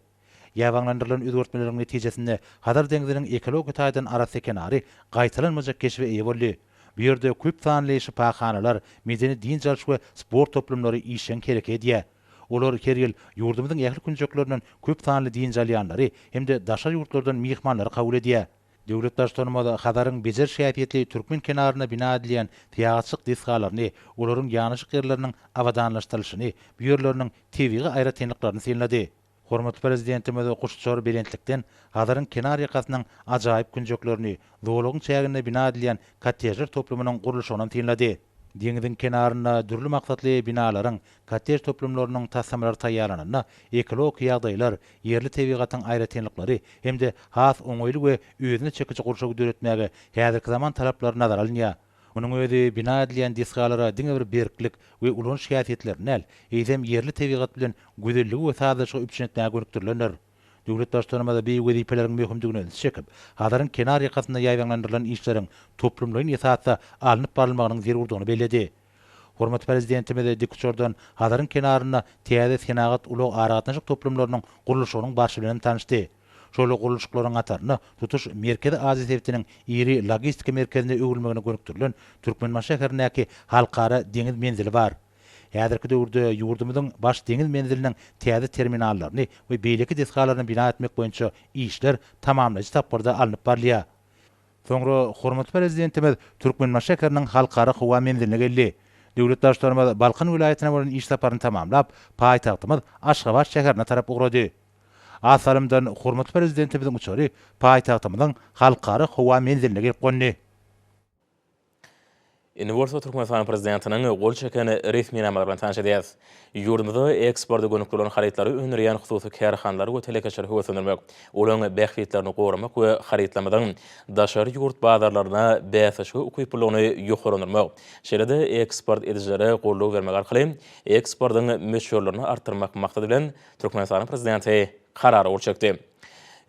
Ýaýbaňlandyrylan özgertmeleriň netijesinde Hazar deňziniň ekologiýa taýdan arassa kenary gaýtalanmajak keşbe eýe boldy. Bu ýerde köp sanly şypahanalar, medeni-dynç alyş we sport toplumlary işjeň hereket edýär. Olar her ýyl ýurdumyzyň ähli künjeklerinden köp sanly dynç alýanlary hem-de daşary ýurtlardan myhmanlary kabul edýär. Döwlet Baştutanymyz Hazaryň bejeriş häsiýetli türkmen kenarynda bina edilýän syýahatçylyk desgalaryny, olaryň ýanaşyk ýerleriniň abadanlaşdyrylyşyny, bu ýerleriniň tebigy aýratynlyklaryny synlady. Hormatly Prezidentimiz guşuçar belentlikden Hazaryň kenar ýakasynyň ajaýyp künjeklerini, zolagyň çäginde bina edilýän kottejler toplumynyň gurluşygynam synlady. Deňziň kenarynda dürli maksatly binalaryň, kottej toplumlarynyň taslamalary taýýarlananda ekologik ýagdaýlar, ýerli tebigatyň aýratynlyklary hem-de has oňaýly we özüne çekiji gurşawy döretmäge häzirki zaman talaplary nazara alynýar. Munuň özi bina edilýän desgalara diňe bir berklik we ulanyş häsiýetlerini däl, eýsem ýerli tebigat bilen gözelligi we sazlaşygy üpjün etmäge gönükdirilendir. Döwlet Baştutanymyz bu wezipeleriň möhümdigine ünsi çekip, Hazaryň kenar ýakasynda ýaýbaňlandyrylan işleriň toplumlaýyn esasda alnyp barylmagynyň zerurdygyny belledi. Hormatly Prezidentimiz dikuçardan Hazaryň kenarynda täze senagat-ulag-aragatnaşyk toplumlarynyň gurluşygynyň barşy bilen hem tanyşdy. Şol gurluşyklaryň hatarynda tutuş Merkezi Aziýa sebitiniň iri logistika merkezine öwrülmegine gönükdirilen Türkmenbaşy şäherindäki Halkara deňiz menzili bar. Häzirki döwürde ýurdumyzyň baş deňiz menziliniň täze terminallaryny we beýleki desgalaryny bina etmek boýunça işler tamamlaýjy tapgyrda alnyp barylýar. Soňra hormatly Prezidentimiz Türkmenbaşy şäheriniň Halkara howa menziline geldi. Döwlet Baştutanymyz Balkan welaýatyna bolan iş saparyny tamamlap, paýtagtymyz Aşgabat şäherine tarap ugrady. Az salymdan hormatly Prezidentimiziň uçary paýtagtymyzyň Halkara howa menziline gelip gondy. Indi bolsa Türkmenistanyň Prezidentiniň gol çeken resminamalary bilen tanyş edýäris. Ýurdumyzda eksporta gönükdirilen harytlary öndürýän hususy kärhanalary we telekeçileri höweslendirmek, olaryň bähbitlerini goramak we harytlarymyzyň daşary ýurt bazarlaryna bäsleşige ukyplylygyny ýokarlandyrmak, şeýle-de eksport edijilere goldaw bermek arkaly eksportyň möçberlerini artdyrmak maksady bilen Türkmenistanyň Prezidenti Karara gol çekdi.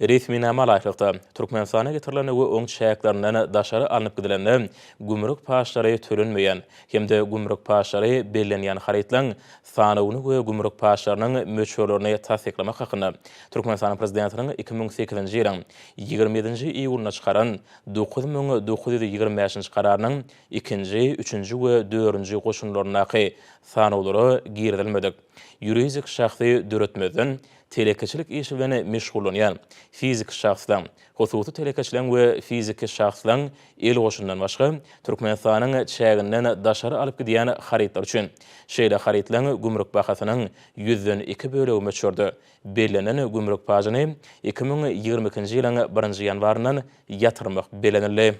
Resminama laýyklykda, Türkmenistana getirilende we oň çäklerinden daşary alnyp gidilende gümrük paçlary tölenmeýän hem-de gümrük paçlary bellenýän harytlaryň sanawyny we gümrük paçlarynyň möçberlerini tassyklamak hakynda Türkmenistanyň Prezidentiniň 2008-nji ýylyň 27-nji iýulynda çykaran 9925-nji Kararynyň ikinji, üçünji we dördünji goşundylaryndaky sanawlara girizilmedik ýuridik şahsy döretmezden telekeçilik işi bilen meşgullanýan fiziki şahslaryň, hususy telekeçileriň we fiziki şahslaryň el goşundan başga, Türkmenistanyň çäginden daşary alyp gidýän harytlary üçin, şeýle harytlaryň gümrük bahasynyň ýüzden iki bölegi möçberde bellenen gümrük pajyny 2022-nji ýylyň birinji ýanwaryndan ýatyrmak bellenildi.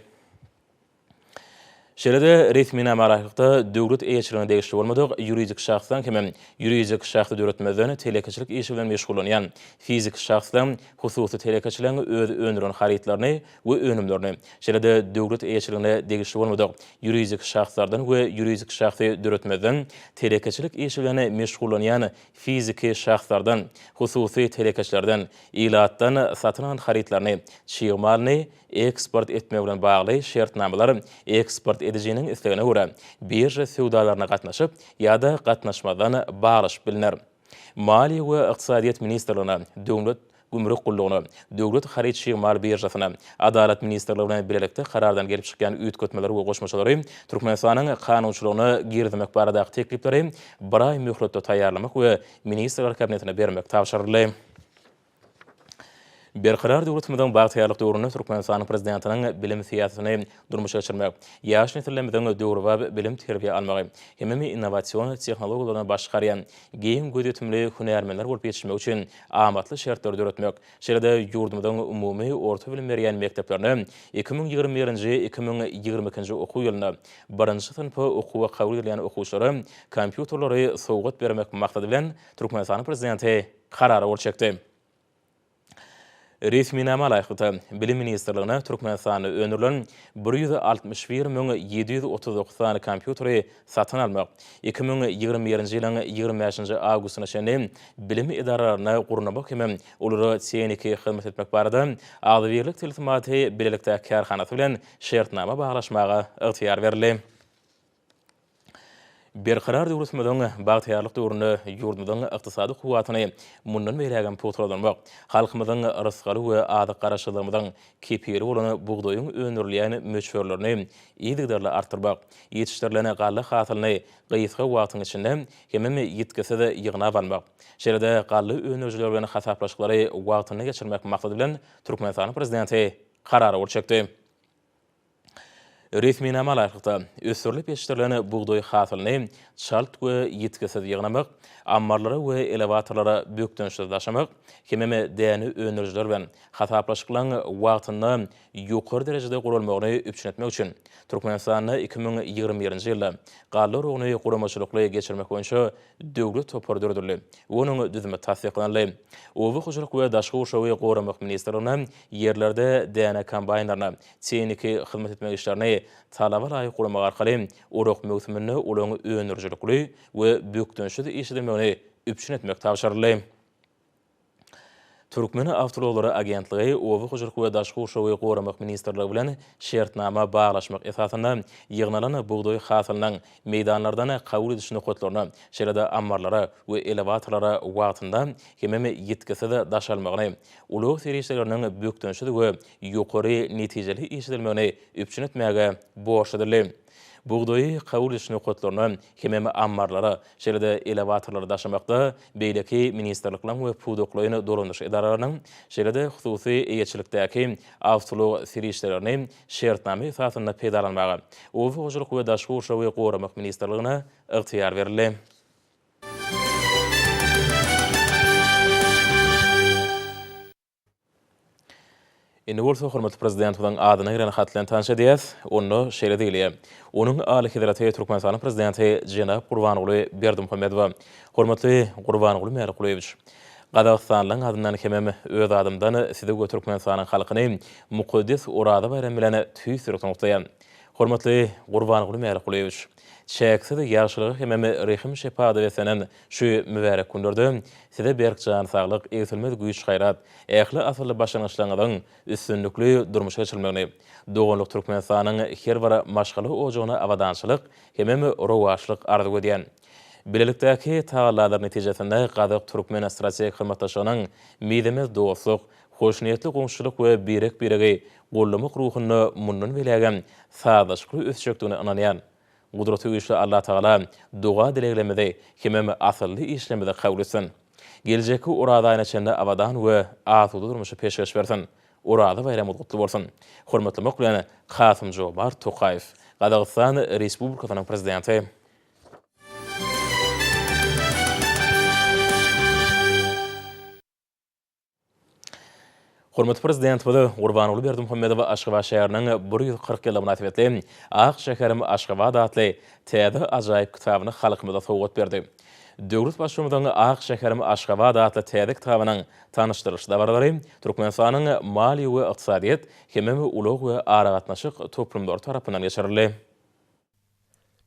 Şeýle-de, resminama laýyklykda, döwlet eýeçiligine degişli bolmadyk ýuridik şahslaryň hemem ýuridik şahsy döretmezden telekeçilik işi bilen meşgullanýan fiziki şahslaryň, hususy telekeçileriň öz öndüren harytlaryny we önümlerini, şeýle-de döwlet eýeçiligine degişli bolmadyk ýuridik şahslardan we ýuridik şahsy döretmezden telekeçilik işi bilen meşgullanýan fiziki şahslardan, hususy telekeçilerden, ilatdan satyn alan harytlaryny, çig malyny, Eksport etmek bilen bagly şertnamalar eksport edijiniň islegine görä, birža söwdalaryna gatnaşyp ýa-da gatnaşmazdan baglaşyp bilner. Maliýe we ykdysadyýet ministrligine, Döwlet gümrük gullugyna, Döwlet haryt-çig mal biržasyna, Adalat ministrligi bilen bilelikde karardan gelip çykýan üýtgetmeleri we goşmaçalary Türkmenistanyň kanunçylygyna girizmek baradaky teklipleri bir aý möhletde taýýarlamak we Ministrler Kabinetine bermek tabşyryldy. Berkarar döwletimiziň bagtyýarlyk döwründe Türkmenistanyň Prezidentiniň bilim syýasatyny durmuşa geçirmek, ýaş nesillerimiziň döwrebap bilim-terbiýe almagy hemem innowasion tehnologiýalardan baş çykarýan giň gözýetimli hünärmenler bolup ýetişmegi üçin amatly şertleri döretmek, şeýle-de ýurdumyzyň umumy orta bilim berýän mekdeplerine 2021-nji, 2022-nji okuw ýylynda birinji synpa okuwa kabul edilýän okuwçylara kompýuterleri sowgat bermek maksady bilen Türkmenistanyň Prezidenti Karara gol çekdi. Resminama laýyklykda, Bilim ministrligine Türkmenistanda öndürilen 161 739 sany kompýuteri satyn almak, 2021-nji ýylyň 25-nji awgustyna çenli bilim edaralaryna gurnamak hem olara tehniki hyzmat etmek barada Agzybirlik tilsimaty bilelikdäki kärhanasy bilen şertnama baglaşmaga ygtyýar berildi. Berkarar döwletimiziň bagtyýarlyk döwründe ýurdumyzyň ykdysady kuwwatyny mundan beýlägem pugtalandyrmak, halkymyzyň rysgaly we azyk garaşsyzlygymyzyň kepili bolan bugdaýyň öndürilýän möçberlerini yzygiderli artdyrmak, ýetişdirilen galla hasylyny gysga wagtyň içinde hemem ýitgisiz ýygnap almak, şeýle-de galla öndürijiler bilen hasaplaşyklary wagtynda geçirmek maksady bilen Türkmenistanyň Prezidenti Karara gol çekdi. Resminama laýyklykda, ösdürilip ýetişdirilen bugdaý hasylyny çalt we ýitgisiz ýygnamak, ammarlara we elewatorlara bökdençsiz daşamak, hemem däne öndürijiler bilen hasaplaşyklaryň wagtynda ýokary derejede guralmagyny üpjün etmek üçin Türkmenistanda 2021-nji ýylda galla oragyny guramaçylykly geçirmek boýunça döwlet topary döredildi we onuň düzümi tassyklanyldy. Oba hojalyk we daşky gurşawy goramak ministrligine ýerlerde däne kombaýnlaryna tehniki hyzmat etmek işlerini talaba laýyk guramak arkaly orak möwsüminde olaryň öndürijilikli we bökdençsiz işledilmegini üpjün etmek tabşyryldy. Türkmen awtoulaglary agentligi Oba hojalyk we daşky gurşawy goramak ministrligi bilen şertnama baglaşmak esasynda ýygnalan bugdaý hasylynyň meýdanlardan kabul ediş nokatlaryna, şeýle-de ammarlara we elewatorlara wagtynda hemem ýitgisiz daşalmagyny, ulag serişdeleriniň bökdençsiz we ýokary netijeli işledilmegini üpjün etmäge borçly edildi. Bugdaýy kabul ediş nokatlaryna hemem ammarlara, şeýle-de elewatorlara daşamakda beýleki ministrlikleriň we pudaklaýyn dolandyryş edaralarynyň, şeýle-de hususy eýeçilikdäki awtoulag serişdelerini şertnama esasynda peýdalanmaga Oba hojalyk we daşky gurşawy goramak ministrligine ygtyýar berildi. Indi bolsa hormatly Prezidentimiziň adyna gelen hat bilen tanyş edýäs. Onda şeýle diýilýär, Onuň Alyhezreti Türkmenistanyň Prezidenti jenap Gurbanguly Berdimuhamedowa, Hormatly Gurbanguly Mälikgulyýewiç! Gazagystanlylaryň adyndan hemem öz adymdan Sizi we Türkmenistanyň halkyny mukaddes Oraza baýramy bilen tüýs ýürekden gutlaýan. Hormatly Gurbanguly Mälikgulyýewiç! Çäksiz ýagşylyga hemem rehim-şepagata beslenen şu mübärek günlerde Size berk jan saglyk, egsilmez güýç-gaýrat, ähli asylly başlangyçlaryňyzyň üstünlikli durmuşa geçirilmegini, doganlyk Türkmenistanyň her bir maşgala ojagyna abadançylyk hemem rowaçlyk arzuw edýän. Bilelikdäki tagallalar netijesinde gazak-türkmen strategik hyzmatdaşlygynyň mizemez dostluk, hoşniýetli goňşuçylyk we birek-biregi goldamak ruhunda mundan beýlägem sazlaşykly ösjekdigine ynanýan. Gudraty güýçli Allatagala doga-dileglerimizi hemem asylly işlerimizi kabul etsin. Geljekki Oraza aýyna çenli abadan we asuda durmuşy peşgeş bersin. Oraza baýramyňyz gutly bolsun! Hormatlamak bilen, Kasym-Jomart Tokaýew, Gazagystan Respublikasynyň Prezidenti. Hormatly Prezidentimiz Gurbanguly Berdimuhamedow Aşgabat şäheriniň 140 ýyllygy mynasybetli Ak şäherim Aşgabat atly täze ajaýyp kitabyny halkymyza sowgat berdi. Döwlet Baştutanynyň Ak şäherim Aşgabat atly täze kitabynyň tanyşdyrylyş dabaralary Türkmenistanyň Maliýe we ykdysadyýet hemem ulag we aragatnaşyk toplumlary tarapyndan geçirildi.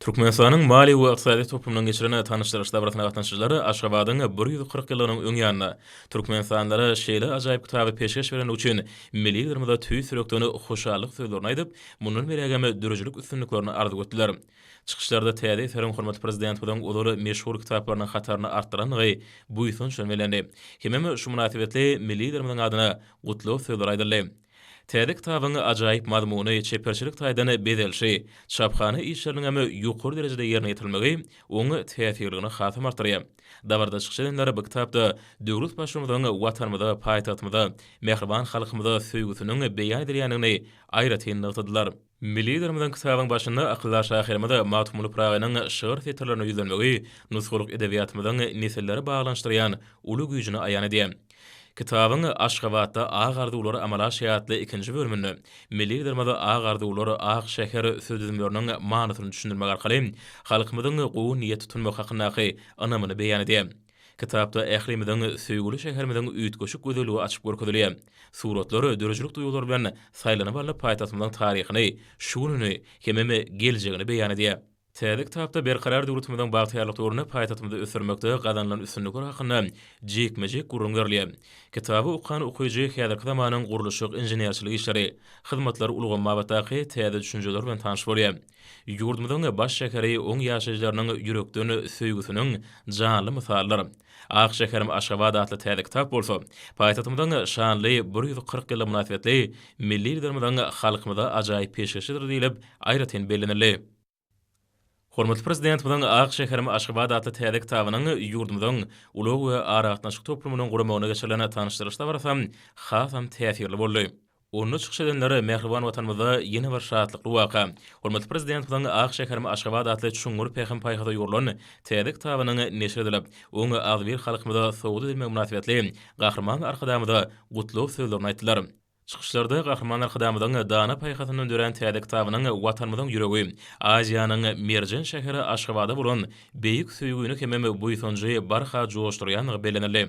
Türkmenistanyň Maliýe we ykdysadyýet toplumynyň geçiren tanyşdyrylyş dabarasyna gatnaşyjylar Aşgabadyň 140 ýyllygynyň öň ýanynda türkmenistanlylara şeýle ajaýyp kitaby peşgeş berendigi üçin milli Liderimize tüýs ýürekden hoşallyk sözlerini aýdyp, mundan beýlägem döredijilik üstünliklerini arzuw etdiler. Çykyşlarda täze eseriň hormatly Prezidentimiziň ozal meşhur kitaplarynyň hataryny artdyrandygy buýsanç bilen bellendi. Hemem şu mynasybetli milli Liderimiziň adyna gutlag sözleri aýdyldy. Täze kitabyň ajaýyp mazmuny, çeperçilik taýdan bezelişi, çaphana işleriniňem ýokary derejede ýerine ýetirilmegi oň täsirligini hasam artdyrýar. Dabarada çykyş edenler bu kitapda döwlet Baştutanynyň Watanymyza, paýtagtymyza, mähriban halkymyza söýgüsiniň beýan edilýändigini aýratyn nygtadylar. Milli Liderimiziň kitabyň başynda akyldar şahyrymyz Magtymguly Pyragynyň şygyr setirlerine ýüzlenmegi nusgalyk edebiýatymyzyň nesilleri baglanyşdyrýan uly güýjüni aýan edýär. Kitabyň Aşgabatda ak arzuwlar amala aşýar atly ikinji bölüminde Milli Liderimiz ak arzuwlar, ak şäher söz düzümleriniň manysyny düşündirmek arkaly halkymyzyň gowy niýet tutunmak hakyndaky ynamyny beýan edýär. Kitapda ählimiziň söýgüli şäherimiziň üýtgeşik gözelligi açyp görkezilýär. Suratlar döredijilik duýgulary bilen saýlanyp alnyp paýtagtymyzyň taryhyny, şu gününi hemem geljegini beýan edýär. Täze kitapda Berkarar döwletimiziň bagtyýarlyk döwründe paýtagtymyzy ösdürmekde gazanylan üstünlikler hakynda jikme-jik gürrüň berilýär. Kitaby okan okyjy häzirki zamanyň gurluşyk, inženerçilik işleri, hyzmatlar ulgamy babatdaky täze düşünjeler bilen tanyş bolýar. Ýurdumyzyň baş şäheri oň ýaşaýjylarynyň ýürekden söýgüsiniň janly mysalydyr. Ak şäherim Aşgabat atly täze kitap bolsa, paýtagtymyzyň şanly 140 ýyllygy mynasybetli milli Liderimiziň halkymyza ajaýyp peşgeşidir diýlip, aýratyn bellenildi. Hormatly Prezidentimiziň Ak şäherim Aşgabat atly täze kitabynyň ýurdumyzyň ulag we aragatnaşyk toplumynyň guramagynda geçirilen tanyşdyrylyş dabarasy hasam täsirli boldy. Onda çykyş edenler mähriban Watanymyzda ýene bir şatlykly waka, hormatly Prezidentimiziň Ak şäherim Aşgabat atly çuňňur pähim-paýhasa ýugrulan täze kitabynyň neşir edilip, oň agzybir halkymyza sowgat edilmegi mynasybetli Gahryman Arkadagymyza gutlag sözlerini aýtdylar. Çykyşlarda Gahryman Arkadagymyzyň dana paýhasyndan dörän täze kitabynyň Watanymyzyň ýüregi, Aziýanyň merjen şäheri Aşgabada bolan beýik söýgüni hemem buýsanjy barha joşdurýandygy bellenildi.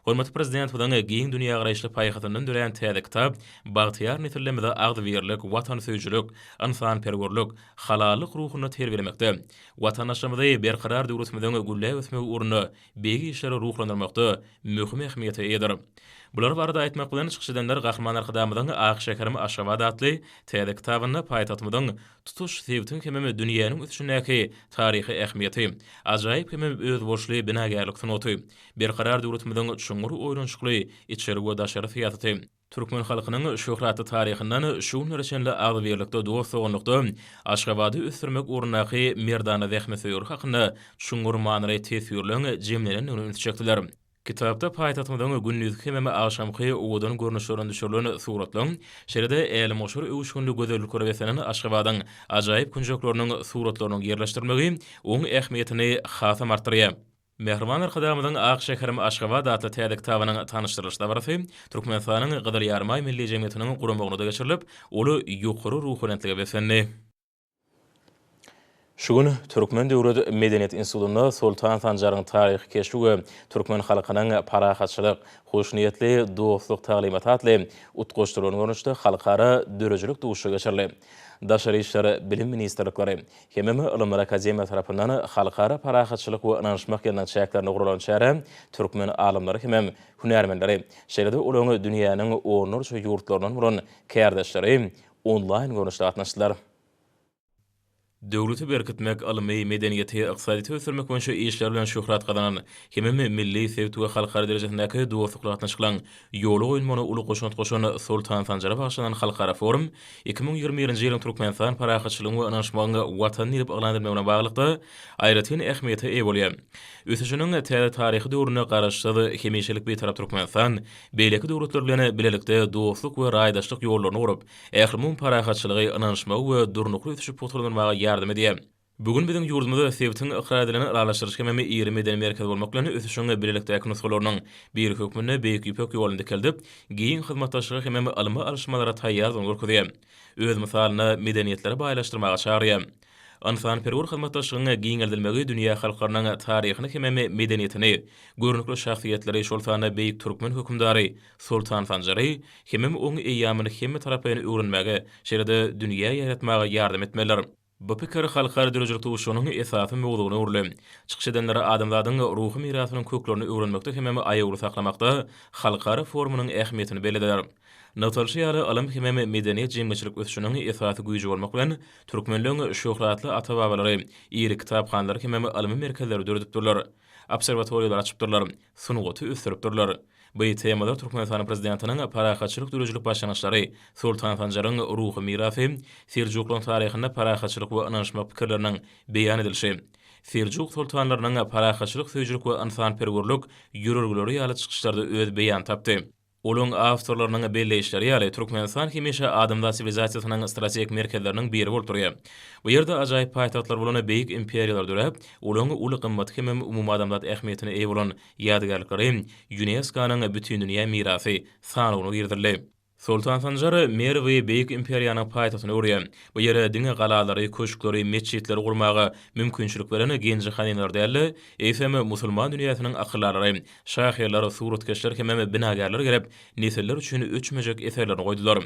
Hormatly Prezidentimiziň giň dünýägaraýyşly paýhasyndan dörän täze kitap bagtyýar nesillerimizi agzybirlik, watansöýüjilik, ynsanperwerlik, halallyk ruhunda terbiýelemekde, watandaşlarymyzy Berkarar döwletimiziň gülläp ösmegi ugrunda beýik işlere ruhlandyrmakda möhüm ähmiýete eýedir. Bular barada aýtmak bilen, çykyş edenler Gahryman Arkadagymyzyň Ak şäherim Aşgabat atly täze kitabynda paýtagtymyzyň tutuş sebitiň hemem dünýäniň ösüşindäki taryhy ähmiýeti, ajaýyp hemem özboluşly binagärlik sungaty, Berkarar döwletimiziň çuňňur oýlanyşykly içeri we daşary syýasaty, türkmen halkynyň şöhratly taryhyndan şu günlere çenli agzybirlikde, dost-doganlykda Aşgabady ösdürmek ugrundaky merdana zähmetsöýerlik hakynda çuňňur manyly teswirleň jemlenendigine ünsi çekdiler. Kitapda paýtagtymyzyň gündizki hemem agşamky owadan görnüşlerinden düşürilen suratlaryň, şeýle-de älemgoşar öwüşginli gözelliklere beslenen Aşgabadyň ajaýyp künjekleriniň suratlarynyň ýerleşdirilmegi oň ähmiýetini hasam artdyrýar. Mähriban Arkadagymyzyň Ak şäherim Aşgabat atly täze kitabynyň tanyşdyrylyş dabarasy Türkmenistanyň Gyzyl Ýarymaý Milli jemgyýetiniň guramagynda geçirilip, ol ýokary ruhubelentlige beslendi. Şu gün Türkmen döwlet medeniýet institutynda Soltan Sanjaryň taryhy keşbi we türkmen halkynyň parahatçylyk, hoşniýetli dostluk taglymaty atly utgaşdyrylan görnüşde halkara döredijilik duşuşygy geçirildi. Daşary işler, Bilim ministrlikleri hemem Ylymlar akademiýasy tarapyndan Halkara parahatçylyk we ynanyşmak ýylynyň çäklerinde guralan çärä türkmen alymlary hemem hünärmenleri, şeýle-de olaryň dünýäniň onlarça ýurtlaryndan bolan kärdeşleri onlaýn görnüşde gatnaşdylar. Döwleti berkitmek, ylmy, medeniýeti, ykdysadyýeti ösdürmek boýunça işleri bilen şöhrat gazanan hemem milli, sebit we halkara derejesindäki dostlukly gatnaşyklaryň ýola goýulmagyna uly goşant goşan Soltan Sanjara bagyşlanan halkara forum 2021-nji ýylyň Türkmenistan parahatçylygyň we ynanyşmagyň Watany diýlip yglan edilmegine baglylykda aýratyn ähmiýete eýe bolýar. Ösüşiniň täze taryhy döwründe Garaşsyz, hemişelik Bitarap Türkmenistan beýleki döwletler bilen bilelikde dostluk we raýdaşlyk ýollaryny gurup, ählumumy parahatçylygy, ynanyşmagy we durnukly ösüşi pugtalandyrmaga ýardam edýär. Bu gün biziň ýurdumyz sebitiň ykrar edilen ylalaşdyryş hemem iri medeni merkezi bolmak bilen ösüşiň bilelikdäki nusgalarynyň biri hökmünde Beýik Ýüpek ýoluny dikeldip, giň hyzmatdaşlyga hemem ylmy alyşmalara taýýardygyny görkezýär. Öz mysalynda medeniýetleri baýlaşdyrmaga çagyrýar. Ynsanperwer hyzmatdaşlygyň giňeldilmegi dünýä halklarynyň taryhyny hemem medeniýetini, görnükli şahsyýetleri, şol sanda beýik türkmen hökümdary Soltan Sanjary hemem oň eýýamyny hemmetaraplaýyn öwrenmäge, şeýle-de dünýä ýaýratmaga ýardam etmelidir. Bu pikir halkara döredijilik duşuşygynyň esasy mowzugyna öwrüldi. Çykyş edenler adamzadyň ruhy mirasynyň köklerini öwrenmekde hemem aýawly saklamakda halkara forumynyň ähmiýetini bellediler. Nygtalyşy ýaly, ylym hemem medeniýet jemgyýetçilik ösüşiniň esasy güýji bolmak bilen, türkmenleň şöhratly ata-babalary iri kitaphanalary hemem ylmy merkezleri döredipdirler, obserwatoriýalary açypdyrlar, sungaty ösdüripdirler. Bu temalar Türkmenistanyň Prezidentiniň parahatçylyk döredijilik başlangyçlary, Soltan Sanjaryň ruhy mirasy, Seljuklaryň taryhynda parahatçylyk we ynanyşmak pikirleriniň beýan edilişi, Seljuk soltanlarynyň parahatçylyk söýüjilik we ynsanperwerlik ýörelgeleri ýaly çykyşlarda öz beýanyny tapdy. Olaryň awtorlarynyň belleýişleri ýaly, Türkmenistan hemişe adamzat siwilizasiýasynyň strategik merkezleriniň biri bolup durýar. Bu ýerde ajaýyp paýtagtlar bolan beýik imperiýalar döräp, olaryň uly gymmaty hemem umumadamzat ähmiýetine eýe bolan ýadygärlikleri Ýunesko-nyň Bütindünýä mirasy sanawyna girizildi. Soltan Sanjar Merwi beýik imperiýanyň paýtagtyna öwürýär. Bu ýere diňe galalary, köşkleri, metjitleri gurmaga mümkinçilik beren genji-hazynalar däl-de, eýsem, musulman dünýäsiniň akyldarlary, şahyrlar, suratkeşler hemem binagärler gelip, nesiller üçin öçmejek eserlerini goýdular.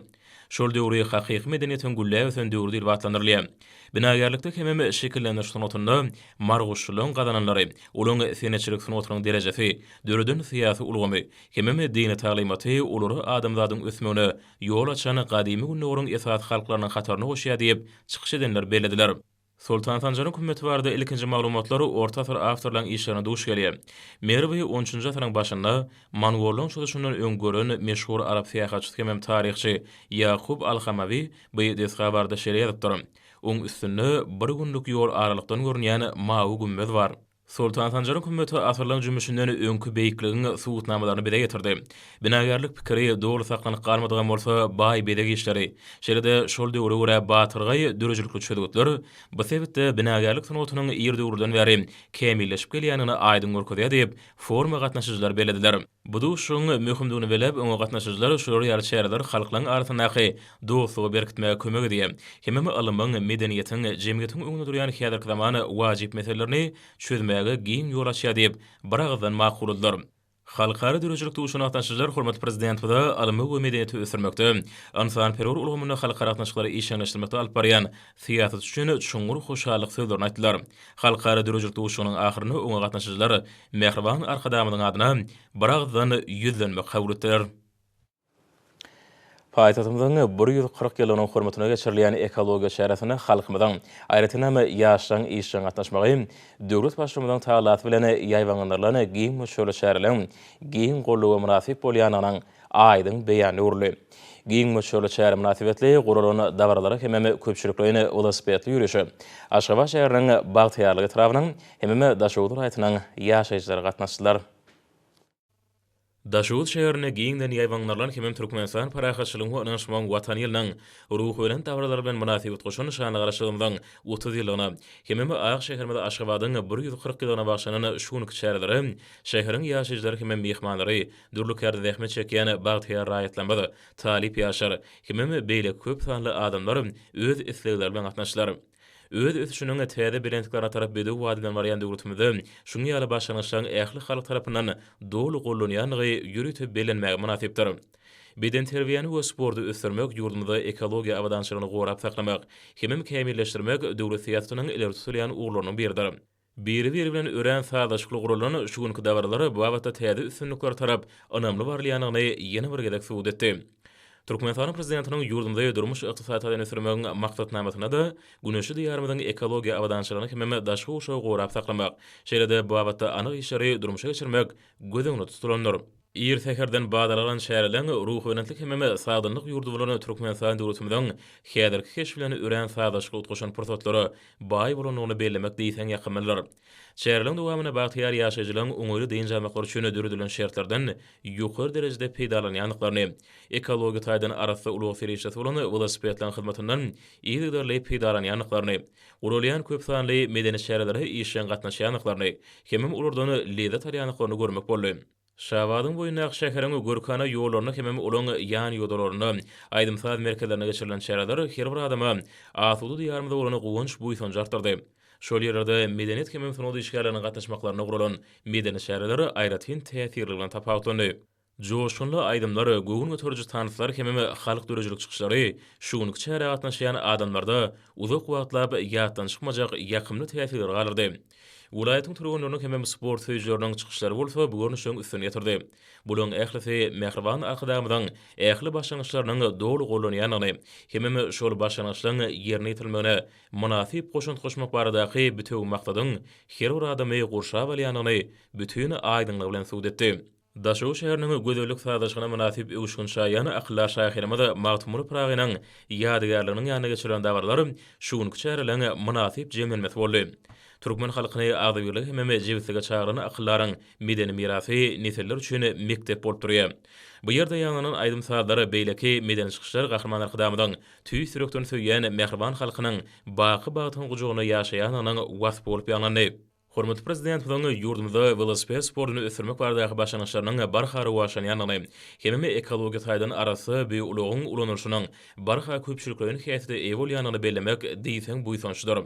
Şol döwri hakyky medeniýetiň gülläp ösen döwri diýlip atlandyrylýar. Binagärlikde hemem şekillendiriş sungatynda marguşlylaryň gazananlary, olaryň senetçilik sungatynyň derejesi, döreden syýasy ulgamy hemem dini taglymaty olary adamzadyň ösmegine ýol açan gadymy Gündogaryň esasy halklarynyň hataryna goşýar diýip, çykyş edenler bellediler. Soltan Sanjaryň kümmeti barada ilkinji maglumatlar orta asyr awtorlaryň işlerinde duş gelýär. Merwi on üçünji asyryň başynda mongollaryň çozuşyndan öň gören meşhur arap syýahatçysy hemem taryhçy Ýakup al-Hamawi bu desga barada şeýle ýazypdyr, Oň üstünde bir günlük ýol aralykdan görünýän mawy gümmez bar. Soltan Sanjaryň kümmeti asyrlaryň jümmüşinden öňki beýikligiň subutnamalaryny bize getirdi. Binagärlik pikiri doly saklanyp galmadygam bolsa, baý bezeg işleri, şeýle-de şol döwre görä batyrgaý döredijilikli çözgütler bu sebitde binagärlik sungatynyň ir döwürden bäri kämilleşip gelýändigini aýdyň görkezýär diýip, foruma gatnaşyjylar bellediler. Bu duşuşygyň möhümdigini belläp, oňa gatnaşyjylar şular ýaly çäreler halklaryň arasyndaky dostlugy berkitmäge kömek edýär hemem ylmyň, medeniýetiň, jemgyýetiň öňünde durýan häzirki zaman wajyp meselelerini çözmäge giň ýol açýar diýip, biragyzdan makulladylar. Halkara döredijilik duşuşygyna gatnaşyjylar hormatly Prezidentimize ylmy we medeniýeti ösdürmekde, ynsanperwer ulgamynda halkara gatnaşyklary işjeňleşdirmekde alyp barýan syýasaty üçin çuňňur hoşallyk sözlerini aýtdylar. Halkara döredijilik duşuşygynyň ahyrynda oňa gatnaşyjylar Mähriban Arkadagymyzyň adyna biragyzdan ýüzlenme kabul etdiler. Paýtagtymyzyň 140 ýyllygynyň hormatyna geçirilýän ekologiýa çäresine halkymyzyň, aýratynam, ýaşlaryň işjeň gatnaşmagy döwlet Baştutanynyň tagallasy bilen ýaýbaňlandyrylan giň möçberli çäreleriň giň goldawa mynasyp bolýandygynyň aýdyň beýanyna öwrüldi. Giň möçberli çäre mynasybetli guralan dabaralara hemem köpçülikleýin welosipedli ýörişe Aşgabat şäheriniň Bagtyýarlyk etrabynyň hemem Daşoguz welaýatynyň ýaşaýjylary gatnaşdylar. Daşoguz şäherinde giňden ýaýbaňlandyrylan hemem Türkmenistan parahatçylygyň we ynanyşmagyň Watany ýylynyň ruhubelent dabaralary bilen mynasyp goşan şanly Garaşsyzlygymyzyň 30 ýyllygyna hemem ak şäherimiz Aşgabadyň 140 ýyllygyna bagyşlanan şu günki çärelere şäheriň ýaşaýjylary hemem myhmanlary, dürli kärde zähmet çekýän bagtyýar raýatlarymyz, talyp ýaşlar hemem beýleki köp sanly adamlar öz islegleri bilen gatnaşdylar. Öz ösüşiniň täze belentliklerine tarap bedew bady bilen barýan döwletimizde şunuň ýaly başlangyçlaryň ähli halk tarapyndan doly gollanýandygy ýörite bellenmäge mynasypdyr. Bedenterbiýäni we sporty ösdürmek, ýurdumyzda ekologiýa abadançylygyny gorap saklamak hemem kämilleşdirmek döwlet syýasatynyň ileri tutulýan ugurlarynyň biridir. Biri-biri bilen örän sazlaşykly guralan şu günki dabaralar bu babatda täze üstünliklere tarap ynamly barylýandygyny ýene bir gezek subut etdi. Türkmenistanyň Prezidentiniň ýurdumyzy durmuş-ykdysady taýdan ösdürmegiň maksatnamasynda-da güneşli Diýarymyzyň ekologiýa abadançylygyny hemem daşky gurşawy gorap saklamak, şeýle-de bu babatda anyk işleri durmuşa geçirmek göz öňünde tutulandyr. Ir säherden badalga alan çäreleň ruhubelentlik hemem sagdynlyk ýurdy bolan Türkmenistan döwletimiziň häzirki keşbi bilen örän sazlaşykly utgaşan pursatlara baý bolandygyny bellemek diýseň ýakymlydyr. Çäreleriň dowamynda bagtyýar ýaşaýjylaryň oňaýly dynç almaklary üçin döredilen şertlerden ýokary derejede peýdalanýandyklaryny, ekologiýa taýdan arassa ulag serişdesi bolan welosipedleriň hyzmatyndan yzygiderli peýdalanýandyklaryny, guralýan köp sanly medeni çärelere işjeň gatnaşýandyklaryny hemem olardan lezzet alýandyklaryny görmek boldy. Şabadyň boýundaky şäheriň görkana ýollarynda hemem olaň ýan-ýodalarynda, aýdym-saz merkezlerinde geçirilen çäreler her bir adama asuda Diýarymyza bolan guwanç-buýsanjy artdyrdy. Şol ýerlerde medeniýet hemem sungat işgärleriniň gatnaşmaklarynda guralan medeni çäreler aýratyn täsirligi bilen tapawutlandy. Joşgunly aýdymlar, göwün göteriji tanslar hemem halk döredijilik çykyşlary şu günki çärä gatnaşýan adamlarda uzak wagtlap ýatdan çykmajak ýakymly täsirleri galdyrdy. Welaýatyň türgenleriniň hemem sport söýüjileriniň çykyşlary bolsa bu görnüşiň üstüni ýetirdi. Bularyň ählisi mähriban Arkadagymyzyň ähli başlangyçlarynyň doly gollanýandygyny hemem şol başlangyçlaryň ýerine ýetirilmegine mynasyp goşant goşmak baradaky bitewi maksadyň her bir adamy gurşap alýandygyny bütin aýdyňlygy bilen subut etdi. Daşoguz şäheriniň gözellik sazlaşygyna mynasyp öwüşgin çaýan akyldar şahyrymyz Magtymguly Pyragynyň ýadygärliginiň ýanynda geçirilen dabaralar şu günki çäreleriň mynasyp jemlenmesi boldy. Türkmen halkyny agzybirlige hemem jebislige çagyran akyldaryň medeni mirasy nesiller üçin mekdep bolup durýar. Bu ýerde ýaňlanan aýdym-sazlar, beýleki medeni çykyşlar Gahryman Arkadagymyzyň tüýs ýürekden söýýän mähriban halkynyň baky bagtyň gujagynda ýaşaýandygynyň waspy bolup ýaňlandy. Hormatly Prezidentimiziň ýurdumyzda welosiped sportuny ösdürmek baradaky başlangyçlarynyň barha rowaçlanýandygyny hemem ekologiýa taýdan arassa bu ulagyň ulanylyşynyň barha köpçülikleýin häsiýete eýe bolýandygyny bellemek diýseň buýsançlydyr.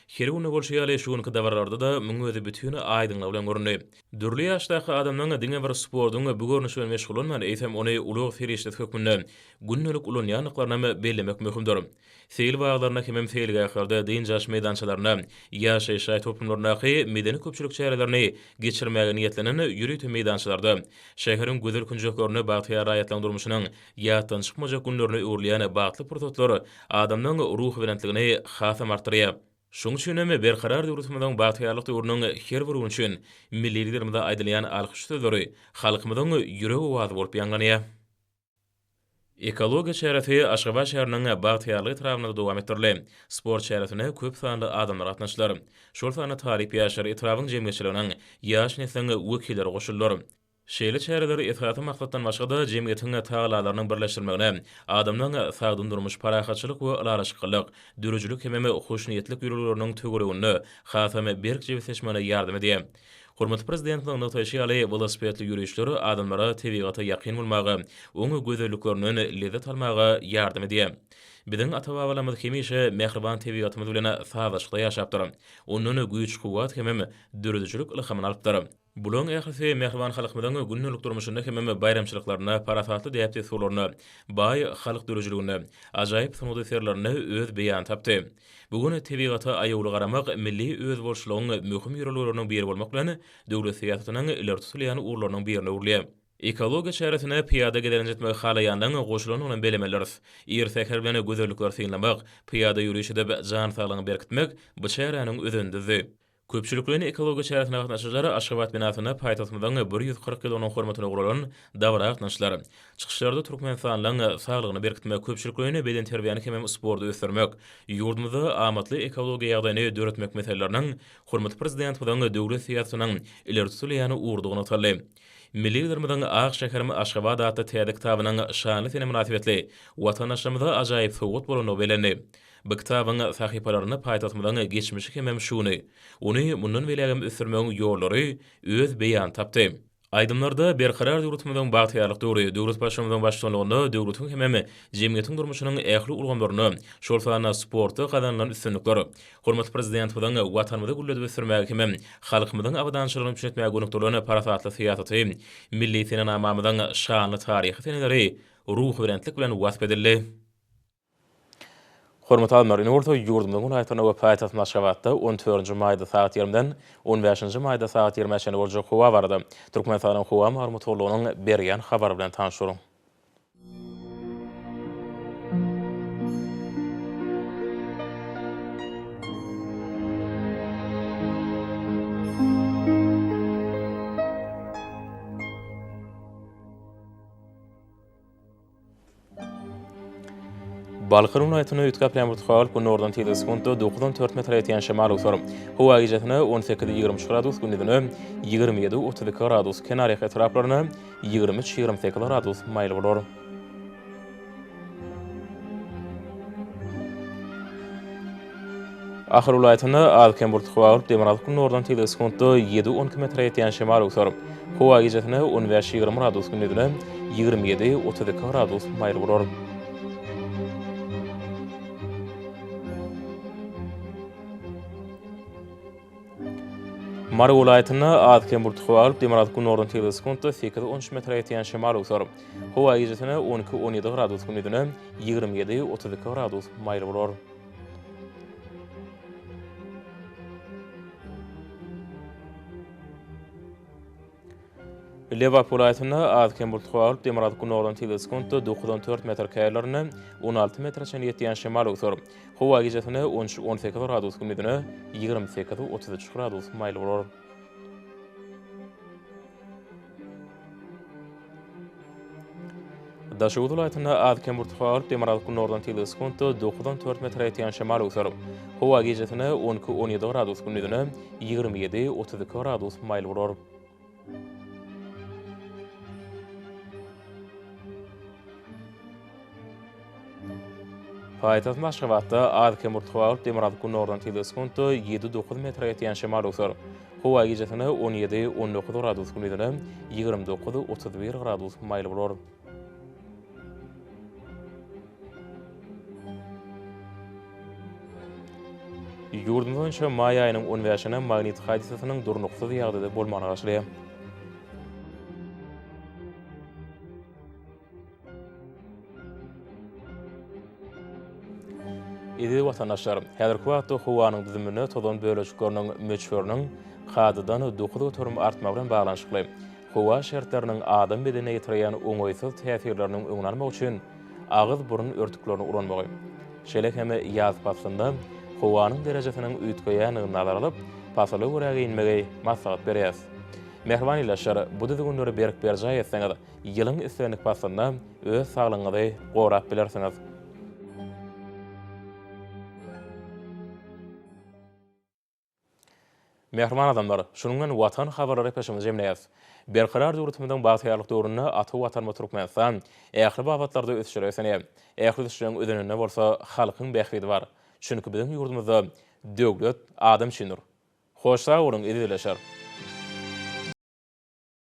Her günde bolşy ýaly, şu günki dabaralarda-da munuň özi bütin aýdyňlygy bilen göründi. Dürli ýaşdaky adamlaryň diňe bir sportuň bu görnüşi bilen meşgullanman, eýsem, ony ulag serişdesi hökmünde gündelik ulanýandyklarynam bellemek möhümdir. Seýil baglarynda hemem seýilgählerde, dynç alyş meýdançalarynda, ýaşaýyş jaý toplumlaryndaky medeni-köpçülik çärelerini geçirmäge niýetlenen ýörite meýdançalarda, şäheriň gözel künjeklerinde bagtyýar raýatlaryň durmuşynyň ýatdan çykmajak günlerine öwrülýän bagtly pursatlar adamlaryň ruhubelentligini hasam artdyrýar. Şonuň üçin hem Berkarar döwletimiziň bagtyýarlyk döwrüniň her bir güni üçin Milli Liderimize aýdylýan alkyş sözleri halkymyzyň ýürek owazy bolup ýaňlanýar. Ekologiýa çäresi Aşgabat şäheriniň Bagtyýarlyk etrabynda-da dowam etdirildi. Sport çäresine köp sanly adamlar gatnaşdylar. Şol sanda talyp ýaşlar, etrabyň jemgyýetçiliginiň, ýaş nesliň wekilleri goşuldylar. Şeýle çäreler esasy maksatdan başga-da, jemgyýetiň tagallalarynyň birleşdirilmegine, adamlaryň sagdyn durmuş, parahatçylyk we ylalaşyklylyk, döredijilik hemem hoşniýetlilik ýörelgeleriniň töwereginde hasam berk jebisleşmegine ýardam edýär. Hormatly Prezidentimiziň nygtaýşy ýaly, welosipedli ýörişler adamlara tebigata ýakyn bolmaga, oň gözelliklerinden lezzet almaga ýardam edýär. Biziň ata-babalarymyz hemişe mähriban tebigatymyz bilen sazlaşykda ýaşapdyr. Ondan güýç-kuwwat hemem döredijilik ylhamyny alypdyr. Bularyň ählisi mähriban halkymyzyň gündelik durmuşynda hemem baýramçylyklarynda, parasatly däp-dessurlarynda, baý halk döredijiliginde, ajaýyp sungat eserlerinde öz beýanyny tapdy. Bu gün tebigata aýawly garamak milli özboluşlygyň möhüm ýörelgeleriniň biri bolmak bilen, döwlet syýasatynyň ileri tutulýan ugurlarynyň birine öwrülýär. Ekologiýa çäresine pyýada gezelenç etmegi halaýanlaryň goşulandygyny bellemelidiris. Ir säher bilen gözellikleri synlamak, pyýada ýöriş edip, jan saglygyňy berkitmek bu çäräniň özenini düzdi. Köpçülikleýin ekologiýa çäresine gatnaşyjylar Aşgabat binasynda paýtagtymyzyň 140 ýyllygynyň hormatyna guralan dabara gatnaşdylar. Çykyşlarda türkmenistanlylaryň saglygyny berkitmek, köpçülikleýin bedenterbiýäni hemem sporty ösdürmek, ýurdumyzda amatly ekologiýa ýagdaýyny döretmek meseleleriniň hormatly Prezidentimiziň döwlet syýasatynyň ileri tutulýan ugrudygy nygtaldy. Milli Liderimiziň Ak şäherim Aşgabat atly täze kitabynyň şanly sene mynasybetli watandaşlarymyza ajaýyp sowgat bolandygy bellendi. Bu kitabyň sahypalarynda paýtagtymyzyň geçmişi hemem şu güni, ony mundan beýlägem ösdürmegiň ýollary öz beýanyny tapdy. Aýdymlarda Berkarar döwletimiziň bagtyýarlyk döwri, döwlet Baştutanynyň baştutanlygynda döwletiň hemem jemgyýetiň durmuşynyň ähli ulgamlarynda, şol sanda sportda gazanylan üstünlikler, hormatly Prezidentimiziň Watanymyzy gülledip ösdürmäge hemem halkymyzyň abadançylygyny üpjün etmäge gönükdirilen parasatly syýasaty, milli senenamamyzyň şanly taryhy seneleri ruhubelentlik bilen wasp edildi. Hormatly alymlar, indi bolsa ýurdumyzyň welaýatlarynda we paýtagtymyz Aşgabatda on dördünji maýda sagat ýigrimiden on bäşinji maýda sagat ýigrimä çenli boljak howa barada Türkmenistanyň Howa maglumat gullugynyň berýän habary bilen tanyşdyryň. Balkan welaýatynda üýtgäp ýagmyr tutup, günordan tizligi sekuntda 9-14 metre ýetýän şemal öwser. Howa gijesine 18-23 gradus, gündizine 27-32 gradus, kenarýaka etraplarynda 23-28 gradus maýyl bolar. Ahal welaýatynda az-kem bulutly howa bolup, demirgazyk-gündogardan tizligi sekuntda ýedi-on iki metre ýetýän şemal öwser. Howa gijesine on bäş-ýigrimi gradus, gündizine 27-32 gradus maýyl bolar. Mary welaýatynda az-kem bulutly howa bolup, demirgazyk-gündogardan tizligi sekuntda sekiz-on üç metre ýetýän şemal öwser. Howa gijesine 12-17 gradus, gündizine 27-32 gradus maýyl bolar. Lebap welaýatynda az-kem bulutly howa bolup, demirgazyk-günordan tizligi sekuntda dokuzdan dört metr, käýerlerinde 16 metre çenli ýetýän şemal öwser. Howa gijesine 13-18 gradus, gündizine 28-33 gradus maýyl bolar. Daşoguz welaýatynda az-kem bulutly howa bolup, demirgazyk-günordan tizligi sekuntda dokuzdan dört metre ýetýän şemal öwser. Howa gijesine 12-17 gradus, gündizine 27-32 gradus maýyl bolar. Paýtagtymyz Aşgabatda az-kem bulutly howa bolup, demirgazyk-günordan tizligi sekuntda ýedi-dokuz metre ýetýän şemal öwser. Howa gijesine 17-19 gradus, gündizine 29-31 gradus maýyl bolar. Ýurdumyz boýunça maý aýynyň on bäşine magnit hadysasynyň durnuksyz ýagdaýda bolmagyna garaşylýar. Eziz watandaşlar, häzirki wagtda howanyň düzüminde tozan bölejikleriniň möçberiniň kadadan 9% artmagy bilen baglanyşykly howa şertleriniň adam bedenine ýetirýän oňaýsyz täsirleriniň öňüni almak üçin agyz-burun örtüklerini ulanmagy, şeýle hem ýaz paslynda howanyň derejesiniň üýtgeýändigini nazara alyp, pasyla görä geýinmegi maslahat berýäris. Mähriban ildeşler, bu düzgünleri berk berjaý etseňiz, Ýylyň islendik paslynda öz saglygyňyzy gorap bilersiňiz. Mähriban adamlar, şunuň bilen Watan habarlary gepleşigimizi jemleýäris. Berkarar döwletimiziň bagtyýarlyk döwründe ata Watanymyz Türkmenistan ähli babatlarda ösüşlere beslenýär. Ähli ösüşleriň özeninde bolsa halkyň bähbidi bar. Çünki biziň ýurdumyzda Döwlet adam üçindir! Hoş sag boluň eziz ildeşler!